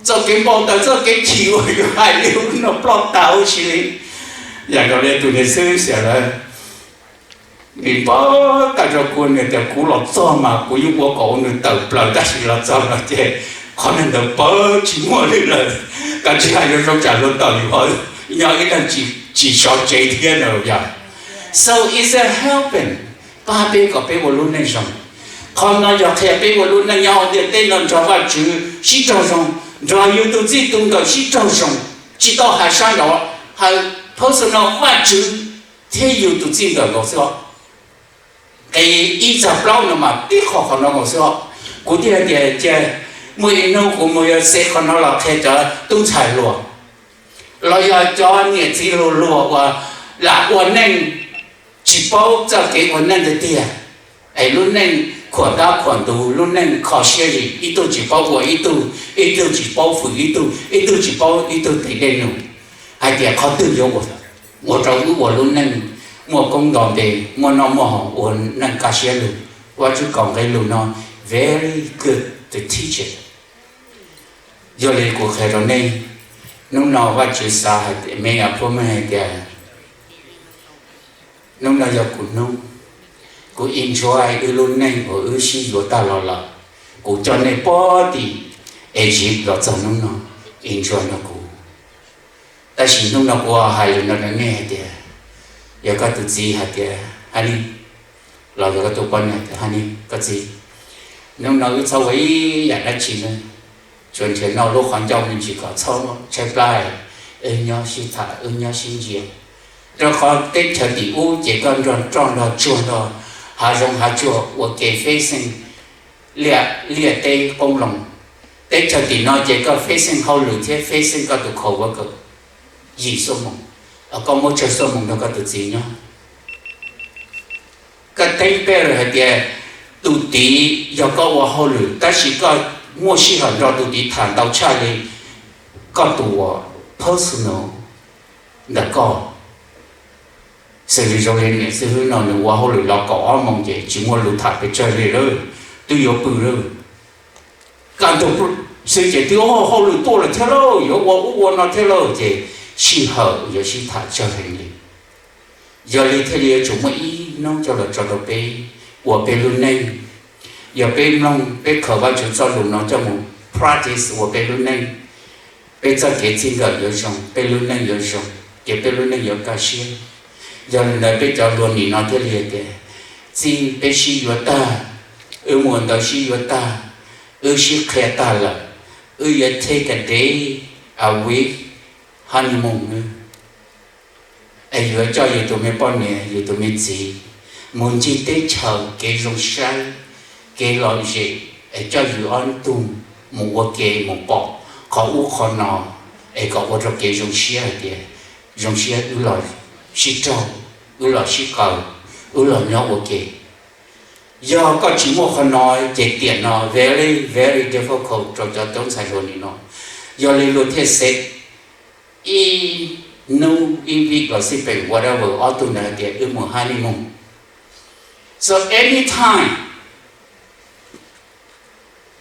Txoj kev npau taws, txoj kev chim uas yus hais li ub no ploj tas huv si li. Yam nkaus li tus niam xib hwb xiam lawm, nws npau taws rau kuv, nws tias kuv los txog mas kuv yeej ua kom ua nws tawm plaws, tab sis los txog no ces qhov neeg ntawd pawv tsis muaj li lawm. Koj tsis hais yuav zoo tsam luag tawm yus ho nyob ib leeg tsis sov tsev thiab na yom. So it's a helping, pab peb kom peb ua lub neej zoo. Qhov no yog qhia peb ua lub neej nyob hauv ntiaj teb no nrog Vajtswv sib raug zoo, nrog yus tus txij tus nkawm sib raug zoo, tsis tau hais sab nraud, hais personal Vajtswv thiab yus tus txij nkawm nkaus xwb os. Nqe ib txog plaub no mas tib qho qhov no nkaus xwb os. Kuv thiaj hais tias cia muaj ib hnub kuv mus yuav xev qhov no los qhia cov tub ntxhais hluas, los yog cov niam txiv hluas hluas uas lam ua neej tsis paub txoj kev ua neej tiag tiag, es lub neej khuam dab khuam ntug, lub neej kho siab zim, ib tug tsis paub ua ib tug, ib tug tsis paub fwm ib tug, ib tug tsis paub ib tug tes dej num, hais tias qhov twg yuav ua rau wb ua lub neej muaj koob nto npe, muaj noj muaj haus, ua neej kaj siab lug. Vajtswv kom nqe lus no very good to teach it. Yog li kuv qhia rau nej, hnub no Vajtswv xav hais tias, me nyuam phua mej hais tias, hnub no yog kuv hnub, kuv enjoy wb lub neej uas wb sib yuav tag los lawm. Kuv coj nej puag tim Egypt los txog hnub no, enjoy nrog kuv. Tab sis hnub no kuv hais lus no rau nej hais tias, yog koj tus txiv hais tias, honey, los yog koj tus poj niam tias, honey, koj txiv, hnub no wb txhob ua ib yam dab tsi na, tsuas nrhiav noj lub qhov ncauj me ntsis kom txhob tshaib plab, wb nyob sib tham wb nyob sib ntsia. Rau qhov teb chaws tim ub ces koj nrog roj nrog tsuag nrog hav zoov hav tsuag ua ke facing liaj teb qoob loo. Teb chaws tim no ces koj facing hauj lwm thiab facing koj tus coworker yim xuab moos, koj muab tsawg xuab moos nrog koj tus txiv nyob. Koj teeb peb hais tias tus tid yog koj ua hauj lwm tab sis koj muaj sij hawm nrog tus tid tham ntau tshaj li koj tus uas personal ntawm koj. Xws li zoo li niam xib hwb no nws ua hauj lwm los kaum ob moos ces tsis muaj lus tham pes tsawg li lawm, twb yuav pw lawm. Kaj ntug xwb ces twb hauj lwm tuaj lawm thiab lauj, yuav ua ub ua no thiab lauj, ces sij hawm yuav sib tham tsawg heev li. Yog li thiaj li yuav tsum muaj ib hnub coj los tso rau peb ua peb lub neej. Yog peb mloog peb khaws Vajtswv txoj lus no coj mus practice ua peb lub neej, peb txoj kev txij nkawm yuav zoo, peb lub neej yuav zoo, ces peb lub neej yuav kaj siab. Yog li ntawd peb cov hluas nim no thiaj li hais tias, txij peb sib yuav tag, wb mus ntawd sib yuav tag, wb sib qhia tag lawm, wb yuav take a day, a week honeymoon, es yuav coj yus tus me poj niam yus tus me txiv mus ncig teb chaws kev zoo saib, kev lom zem, es coj yus ob tug mus ua ke mus pom qhov ub qhov no, es kom ua rau kev zoo siab hais tias zoo siab wb los sib raug, wb los sib qaws, wb los nyob ua ke. Yog koj tsis muaj qhov no ces tiam no very very difficult rau cov tub ntxhais hluas nim no. Yog li luag thiaj xeeb ib hnub ib vij los xij peem whatever ob tug ntawd hais tias wb mus honeymoon. So anytime,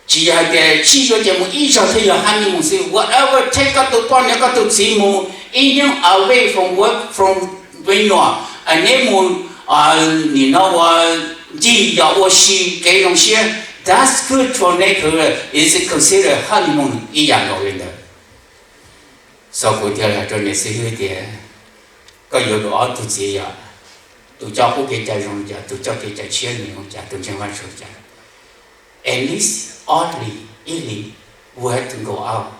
tsis yog hais tias sib yuav ces mus ib zaug thiaj yog honeymoon xwb, whatever, take koj tus poj niam koj tus txiv mus ib hnub away from work, from venue, neb mus nim no ua ncig yos ua si kev zoo siab, that's good for nature, is considered honeymoon ib yam nkaus li ntawd. So kuv thiaj hais rau niam xib hwb tias koj yuav tus ob tug txiv yog tus coj qub kev cai zoo li cas, tus coj kev cai tshiab nws zoo li cas, tus ntseeg Vajtswv li cas. At least ob hlis ib hlis we have to go out,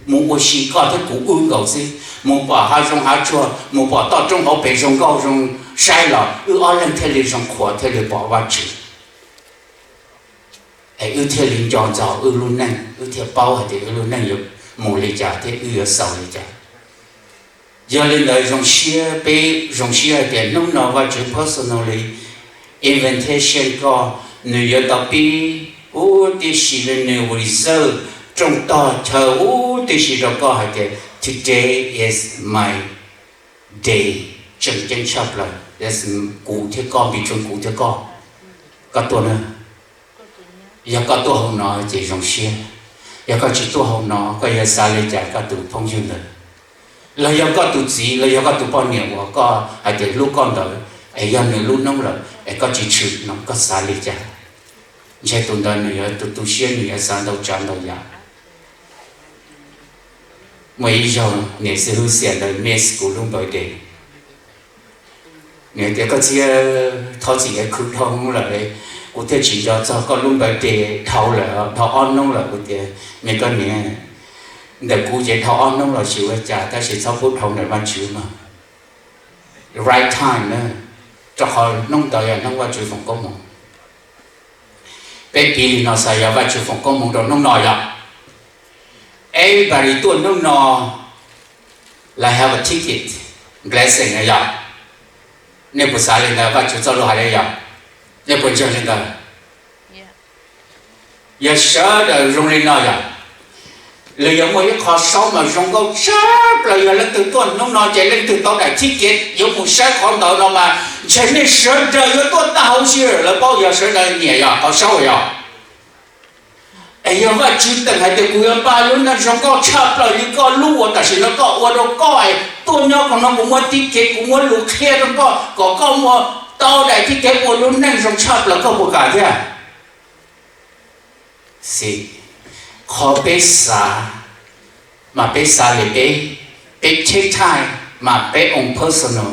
mus ua si koj thiab kuv wb nkaus xwb, mus pom hav zoov hav tsuag, mus pom toj roob hauv pes zoo nkauj zoo saib los wb ob leeg thiaj li zoo qhuas thiaj li pom Vajtswv. Es wb thiaj li nco ntsoov wb lub neej, wb thiaj paub hais tias wb lub neej yuav mus li cas thiab wb yuav xaus li cas. Yog li ntawd zoo siab, peb zoo siab hais tias hnub no Vajtswv personally invitation koj, nws yuav tau pib huv tib si li, nws reserve rooj tog chaw huv tib si rau koj hais tias today is my day, tseem ceeb tshaj plaws, kuv thiab koj, npis tsuas kuv thiab koj, koj tuaj na. Yog koj tuaj hauv no ces zoo siab, yog koj tsis tuaj hauv no koj yuav xav li cas koj tus phooj ywg ntawd, los yog koj tus txiv los yog koj tus poj niam uas koj hais tias hlub koj ntawd, es yog nws lub hnub lawm es koj tsis tshwm no koj xav li cas? Ntshe tus ntawd nws yuav tu tu siab, nws yuav xav ntau tsav ntau yam. Muaj ib zaug niam xib hwb xiam ntawd miss kuv lub birthday. Nws tias koj txiv, thov txim, khwv dhau lawm, kuv thiaj tsis nco txog koj lub birthday dhau lawm, dhau ob hnub lawm. Kuv tias me koj niam, ntawm kuv ces dhau ob hnub los tsis ua cas, tab sis txhob pub dhau ntawm Vajtswv mog. Right time na, rau qhov hnub ntawd yog hnub Vajtswv foom koob hmoov. Peb piv li no xav yog Vajtswv foom koob hmoov rau hnub no yog everybody tuaj hnub no lawv have a ticket, blessing na yog. Nej puas xav li ntawd? Vajtswv txoj lus hais li yog, nej puas ntseeg li ntawd? Yog sawv daws zoo li no yog, lawv yuav muaj ib qho saub mas zoo nkauj tshaj plaws, yog leej twg tuaj hnub no ces leej twg tau daim ticket yuav mus saib qhov ntawd no mas ntshe nej sawv daws yuav tuaj tag hauv si lawm, lawv paub, yog sawv daws nyiam yog qhov saub yog. Es yog Vajtswv teem hais tias kuv yuav npaj lub neej zoo nkauj tshaj plaws li koj lub uas tam sim no koj ua rau koj, es tuaj nyob qhov no kuv muab tib kev, kuv muab lus qhia rau koj kom koj mus tau daim tib kev ua lub neej zoo tshaj plaws, koj puas kam thiab? Xij, qhov peb xav mas peb xav li peb, peb take time mas peb own personal,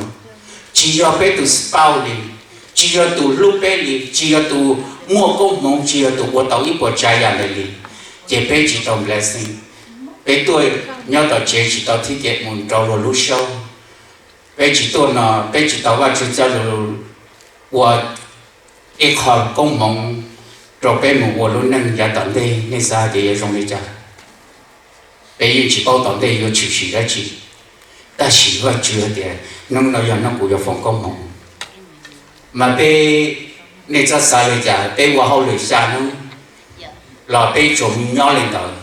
tsis yog peb tus spouse li, tsis yog tus hlub peb li, tsis yog tus muaj koob hmoov, tsis yog tus ua tau ib puas tsav yam ntawd li, ces peb tsis tau blessing. Peb tuaj nyob tom tsev tsis tau tib kev mus rau luag lub saub. Peb tsis tuaj no peb tsis tau Vajtswv cov lus ua ib qho koob hmoov rau peb mus ua lub neej yav tom ntej. Nej xav hais tias yuav zoo li cas? Peb yeej tsis paub tom ntej yuav tshwm sim dab tsi, tab sis Vajtswv hais tias hnub no yog hnub kuv yuav foom koob hmoov. Mas peb, nej txhob xav li cas, peb ua hauj lwm xya hnub los peb tsuas nyob li ntawd,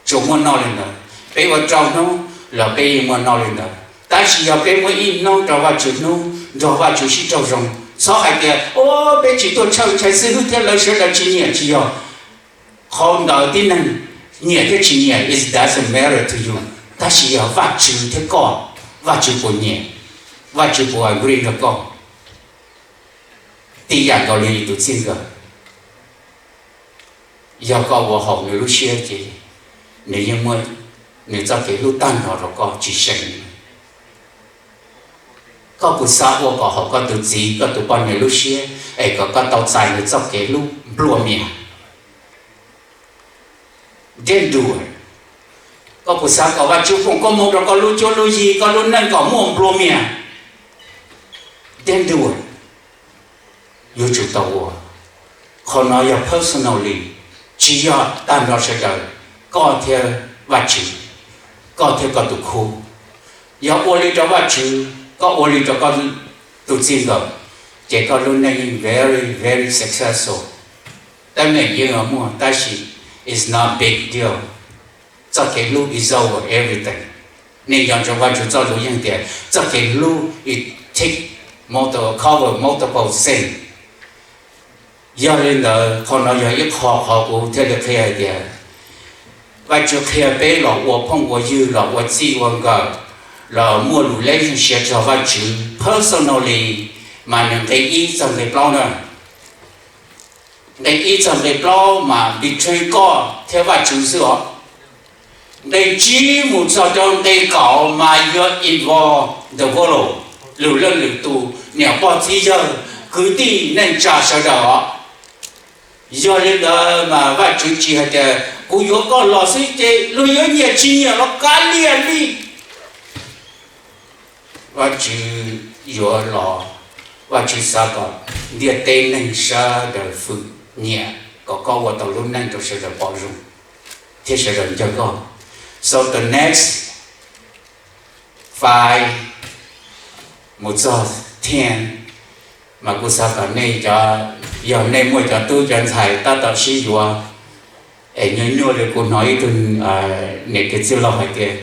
tsuas muaj noj li ntawd. Peb ua rau hnub los peb yeej muaj noj li ntawd. Tab sis yog peb muab ib hnub rau Vajtswv, hnub nrog Vajtswv sib raug zoo, txhob hais tias o, peb tsis tuaj church, ntshai xib hwb thiab lawv sawv daws tsis nyiam, tsis yog. Qhov ntawd tib neeg nyiam thiab tsis nyiam, it doesn't matter to you. Tab sis yog Vajtswv thiab koj, Vajtswv puas nyiam, Vajtswv puas agree nrog koj? Tib yam nkaus li tus txij nkawm, yog koj ua haum nws lub siab ces nws yeej muaj nws txoj kev hlub tag nrho rau koj tsis seem. Koj puas xav ua kom haum koj tus txiv koj tus poj niam lub siab es kom koj tau txais nws txoj kev hlub nplua mias? Don't do it. Koj puas xav kom Vajtswv foom koob hmoov rau koj lub cuab lub yig, koj lub neej kom muaj nplua mias? Don't do it. Yuav tsum tau ua. Qhov no yog personally, tsis yog tag nrho sawv daws, koj thiab Vajtswv, koj thiab koj tus khub. Yog ua li rau Vajtswv, koj ua li rau koj tus txij nkawm, ces koj lub neej yeej very very successful. Teeb meem yeej muaj tab sis it's not big deal. Txoj kev hlub is over everything. Nej nco ntsoov Vajtswv txoj lus yeej tias txoj kev hlub it take multiple, cover multiple sin. Yog li ntawd qhov no yog ib qho qhov kuv thiaj li qhia hais tias Vajtswv qhia peb los ua phooj ua ywg, los ua txij ua nkawm, los muaj relationship txog Vajtswv personally, mas nws nqe ib txog nqe plaub na. Nqe ib txog nqe plaub mas between koj thiab Vajtswv xwb os. Nqe tsib mus txog rau nqe kaum mas yuav involve the world, lwm leej lwm tus, niam pog txiv yawg, kwv tij neej tsa sawv daws os. Yog li ntawd mas Vajtswv tsis hais tias kuv yuav koj los xwb ces luag yuav nyiam tsis nyiam los kav liam li. Vajtswv yuav los, Vajtswv xav kom ntiaj teb neeg sawv daws fwm nyiam kom koj ua tau lub neej rau sawv daws pom zoo thiab sawv daws ncawg koj. So the next five mus txog ten, mas kuv xav kom nej cov, yog nej muaj cov tub cov ntxhais tab tom sib yuav, es nyuaj nyuaj li kuv hnov ib tug niam tais txwj laug hais tias,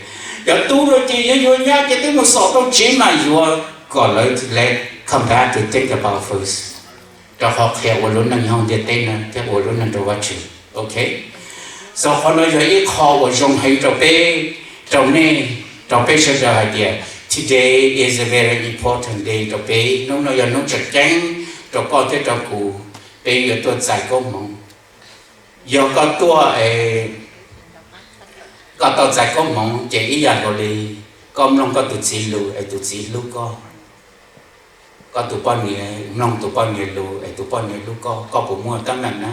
cov tub no ces yuav yuav nyab ces twb mus xom tau tsev mas yuav kom lawv let come back to think about first, rau qhov qhia ua lub neej nyob ntiaj teb no thiab ua lub neej rau Vajtswv, ok? So qhov no yog ib qho uas zoo heev rau peb, rau nej, rau peb sawv daws hais tias today is a very important day rau peb. Hnub no yog hnub tseem ceeb rau koj thiab rau kuv, peb yuav tuaj txais koob hmoov. Yog koj tuaj, koj tau txais koob hmoov ces ib yam nkaus li koj mloog koj tus txiv lus es tus txiv hlub koj. Koj tus poj niam mloog tus poj niam lus es tus poj niam hlub koj, koj puas muaj teeb meem na?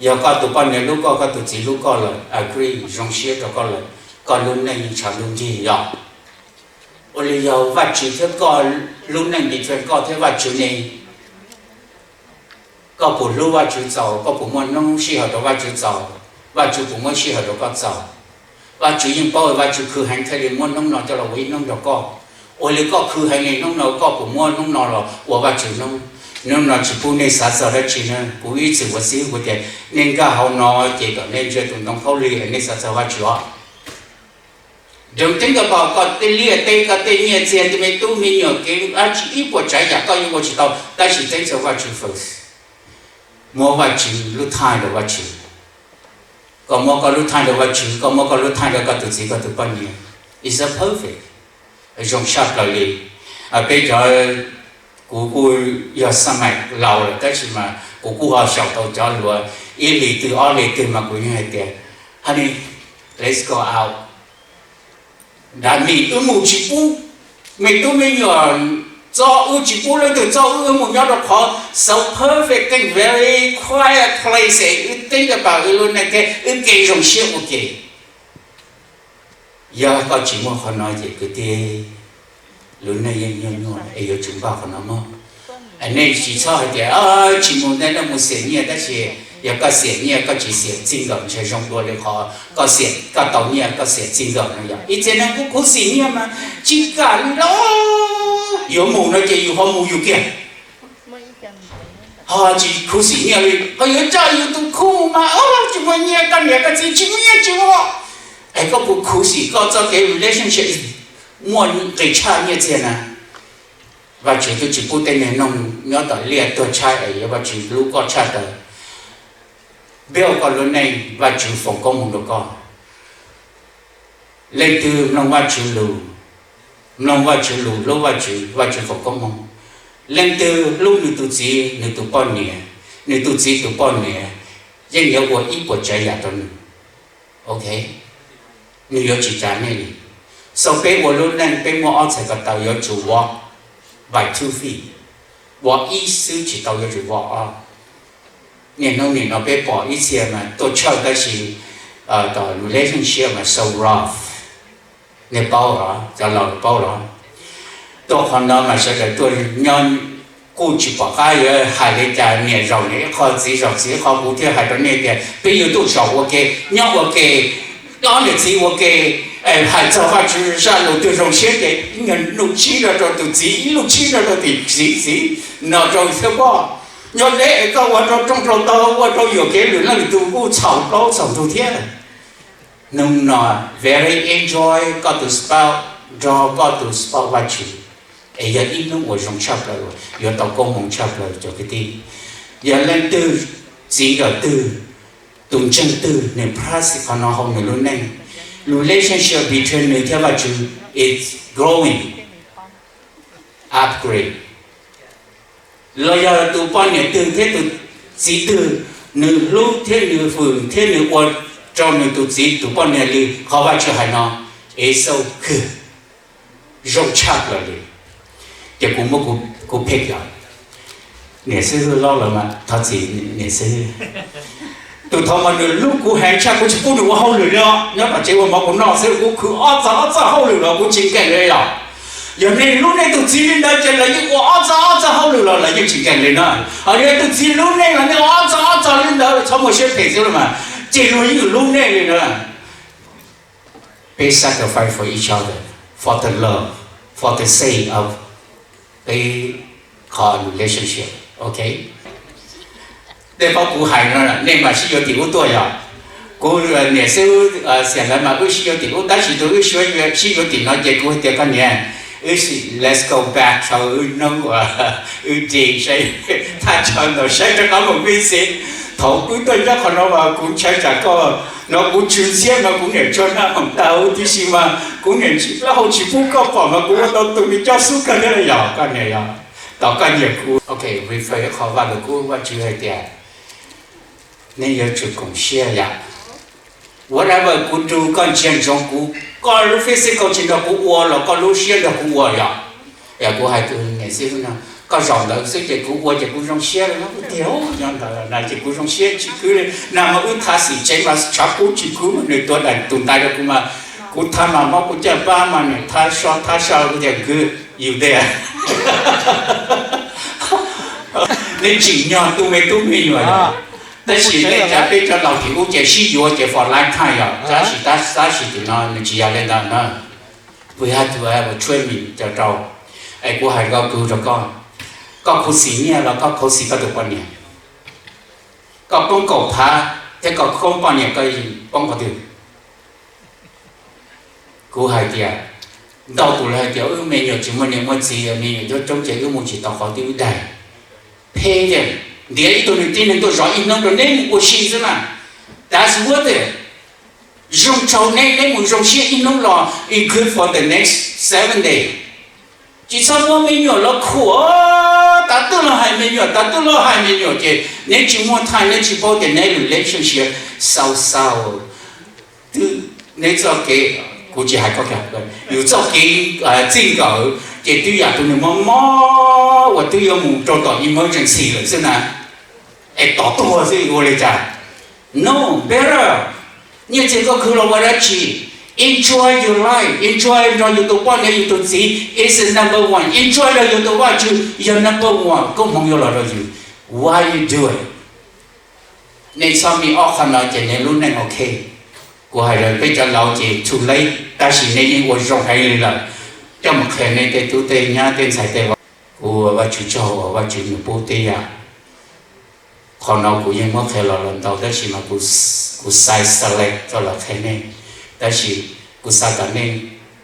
Yog koj tus poj niam hlub koj, koj tus txiv hlub koj lawm, agree, zoo siab rau koj lawm, koj lub neej tshav ntuj ncig yog. Ua li yog Vajtswv thiab koj, lub neej between koj thiab Vajtswv ne? Koj puas hlub Vajtswv txaus? Koj puas muaj hnub sij hawm rau Vajtswv txaus? Vajtswv puas muaj sij hawm rau koj txaus? Vajtswv yeej paub, Vajtswv khwv heev thiaj li muab hnub no coj los ua ib hnub rau koj. Ua li koj khwv heev li hnub no, koj puas muab hnub no los ua Vajtswv hnub? Hnub no tsis pub nej xav txog dab tsi na. Kuv ib txwm ua xib hwb kuv tias nej nkag hauv no ces kom nej ntsia tus ntoo khaub lig es nej xav txog Vajtswv os. Don't think about koj tej liaj teb, koj tej nyiaj txiag, tej me tub me nyuam, kev dab tsi ib puas tsav yam koj yuav ua tsis tau, tab sis think txog Vajtswv first. Muab Vajtswv lub time rau Vajtswv. Koj muab koj lub time rau Vajtswv, koj muab koj lub time rau koj tus txiv koj tus poj niam. It's a perfect. Zoo tshaj plaws li. Peb cov, kuv kuj yog xab maim laus lawm tab sis mas kuv kuj ho xyaum tau cov hluas ib hlis twg ob hlis twg mas kuv yeej hais tias, honey, let's go out. Nrad me wb mus tsis pub, me tub me nyuam txo wb tsis pub, leej twg txo wb, wb mus nyob rau qhov so perfect, think very quiet place, wb think about wb lub neej thiab wb kev zoo siab ua ke. Yog koj tsis muaj qhov no ces kwv tij, lub neej yeej nyuaj nyuaj es yuav tsum npaj qhov no mog. Nej tsis txhob hais tias tsis mus ntawd no mus xiam nyiaj, tab sis yog koj xiam nyiaj koj tsis xiam txij nkawm ntshe zoo dua li qhov koj xiam, koj tau nyiaj koj xiam txij nkawm no yog. Ib txhia neeg kuj khuv xim nyiaj mas tsis kam li lauj, yuav mus no ces yus ho mus yus kiag. Ho tsis khuv xim nyiaj li, ho yuav coj yus tus khub mus mas tsis muaj nyiaj, koj niam koj txiv tsis muaj nyiaj tsis muaj. Es koj puas khuv xim koj txoj kev relationship muaj nqis tshaj nyiaj txiag na? Vajtswv twb tsis pub tej niag noog nyob tom liaj tuag tshaib es yuav Vajtswv hlub koj tshaj tawm. Build koj lub neej, Vajtswv foom koob hmoov rau koj. Leej twg mloog Vajtswv lus, mloog Vajtswv lus, hlub Vajtswv, Vajtswv foom koob hmoov. Leej twg hlub nws tus txiv nws tus poj niam, nws tus txiv tus poj niam yeej yuav ua ib puas tsav yam rau nws. Ok, nws yuav tsis tsav nej li. So peb ua lub neej peb muaj ob txhais ko taw yuav tsum walk by two feet, walk ib xwb tsis tau, yuav tsum walk ob. Niaj hnub nim no peb pom ib txhia mas tuaj tshawj tab sis relationship mas so rough. Nej paub los? Cov laus paub los? Tuaj qhov no mas sawv daws tuaj nyob Kuj tsis pom qab yuav hais li cas, niam zaum niam ib qho, txiv zaum txiv ib qho, kuv thiaj hais rau nej tias peb yuav tuaj zaum ua ke, nyob ua ke, ob niam txiv ua ke, hais txog Vajtswv zaj lus twg zoo siab ces ib nyuag lub tshib rau rau tus txiv, ib lub tshib rau rau tus txiv, txiv no rau xwb poj. Nyob deb es koj ua rau rooj rau tog, ua rau yuam kev lwm leej lwm tus kuj txhaum plaub txhaum ntug thiab. Hnub no very enjoy koj tus spouse, nrog koj tus spouse Vajtswv, es yog ib hnub uas zoo tshaj plaws, yuav tau koob hmoov tshaj plaws cov kwv tij. Yog leej twg, txiv nkawm twg, tus ntseeg twg nws practice qhov no hauv nws lub neej, relationship between nws thiab Vajtswv is growing, upgrade. Los yog tus poj niam twg thiab tus txiv twg, nws hlub thiab nws hwm thiab nws ua rau nws tus txiv tus poj niam li qhov Vajtswv hais no, es so good, zoo tshaj plaws li. Ces kuv muab kuv pick yog niam xib hwb Lob los mas thov txim niam xib hwb. Tus thaud mas nws hlub kuv heev tshaj, kuv tsis pub nws ua hauj lwm li os. Nyob tom tsev ua mov kuv noj xwb, kuv khwv ob txog ob txog hauj lwm los kuv tsis nkees li os. Yog nej hlub nej tus txiv li ntawd ces lawv yeej ua ob txog ob txog hauj lwm los lawv yeej tsis nkees li na. Ho yog tus txiv hlub nej los nej ua ob txog ob txog li ntawd txhob muaj siab phem xwb los mas, ces luag yeej hlub nej li na. Peb sacrifice for each other, for the love, for the sake of peb qhov relationship, ok? Tej qhov kuv hais no nej mam sib yuav tim ub tuaj yog. Kuv niam xib hwb Xiam lawv mas wb sib yuav tim ub, tab sis tus wb sib yuav tim no ces kuv hais tias koj niam, wb sim let's go back to wb hnub uas wb dig saib thaj chaw ntawd saib rov qab mus visit. Thaum wb tuaj nyob qhov no mas kuv ntshai tsam koj, no kuv tsw ntxhiab no kuv niam tsuag naj hoom tau tib si mas kuv niam plaub hau tsis pub koj pom mas kuv ua tau tus me cob xub kawg thiab yog koj niam yog. Tos koj nyiam kuv, ok, refer qhov Vaj Lug Kub Vajtswv hais tias nej yuav tsum koom siab yom. Whatever kuv do koj ntsia ntsoov kuv, koj lub physical tsis nrog kuv ua los koj lub siab nrog kuv ua yom. Yog kuv hais tus niam xib hwb no, koj zaum ntawd xwb ces kuv ua ces kuv zoo siab li tiag, nyob ntawd na ces kuv zoo siab tsis khwv li na mas wb thab xim tsev mas tshav kub tsis khwv mas nws tuav daim tus ntaiv rau kuv mas kuv thab mas mob kuv caj pab mas nws thab so thab so kuv tias good, you there. Nej tsim nyog tu me tub me nyuam yom. Tab sis nej cov peb cov laus tim ub ces sib yuav ces for lifetime yom, tab sis tab sis tim no nws tsis yog li ntawd na. We have to have a training cov rau. Es kuv hais rau kuv rau koj, koj khuv xim nyiaj los koj khuv xim koj tus poj niam, koj poob kaum phav thiab koj poob poj niam koj poob qhov twg? Kuv hais tias, ntau tus lawv hais tias wb me nyuam tsis muaj niam muaj txiv, me nyuam coob coob ces wb mus tsis tau qhov twg wb daig. Phem tiag, ntiav ib tug niag tib neeg tuaj zov ib hnub rau neb mus ua si xwb na. That's worth it. Zoo tsaug neb, neb mus zoo siab ib hnub los is good for the next seven days. Tsis txhob muab me nyuam los khuam, tas twj los hais me nyuam, tas twj los hais me nyuam ces neb tsis muaj time, neb tsis paub tias neb relationship xau xau. Twb neb txoj kev, kuv tsis hais koj, yus txoj kev txij nkawm ces twb yam tus nws mob mob uas twb yuav mus rau tom emergency lawm xwb na. Es tom tuag xwb ua li cas? No, better. Nyiaj txiag koj khwv los ua dab tsi? Enjoy your life, enjoy nrog yus tus poj niam yus tus txiv is number one, enjoy nrog yus tus Vajtswv yog number one, koob hmoov yuav los rau yus. Why you do it? Nej txhob mi ob qho no ces nej lub neej ok. Kuv hais rau peb cov laus ces too late, tab sis nej yeej ua zoo heev li lawm. Coj mus qhia nej tej tub tej nyab tej ntxhais tej vauv. Kuv ua Vajtswv tsaug uas Vajtswv nws pub tej yam. Qhov no kuv yeej muab qhia los los ntau tab sis mas kuv xaiv select coj los qhia nej. Tab sis kuv xav kom nej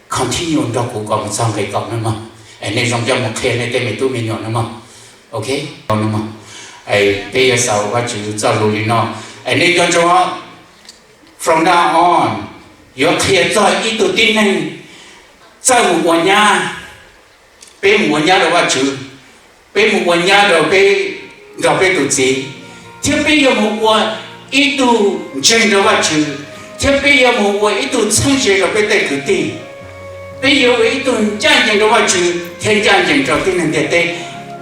continue nrog kuv kom mus txog nqe kaum no mog, es nej zoo coj mus qhia nej tej me tub me nyuam no mog. Ok, no mog. Peb yuav xaus Vajtswv txoj lus li no, es nej nco ntsoov, from now on yuav qhia txog ib tug tib neeg txawj mus ua nyab. Peb mus ua nyab rau Vajtswv, peb mus ua nyab rau peb, nrog peb tus txiv, thiab peb yuav mus ua ib tug ntseeg rau Vajtswv, thiab peb yuav mus ua ib tug txheeb ze rau peb tej kwv tij. Peb yuav ua ib tug ncaj ncees rau Vajtswv thiab ncaj ncees rau tib neeg ntiaj teb.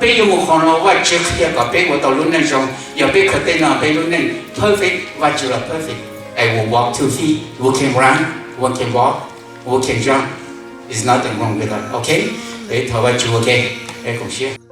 Peb yuav mus qhov no Vajtswv qhia kom peb ua tau lub neej zoo. Yog peb khaws tej no peb lub neej perfect, Vajtswv los perfect. And we walk two feet, we can run, we can walk, we can jump. It's nothing wrong with that, ok? Peb thov Vajtswv, ok? Peb koom siab.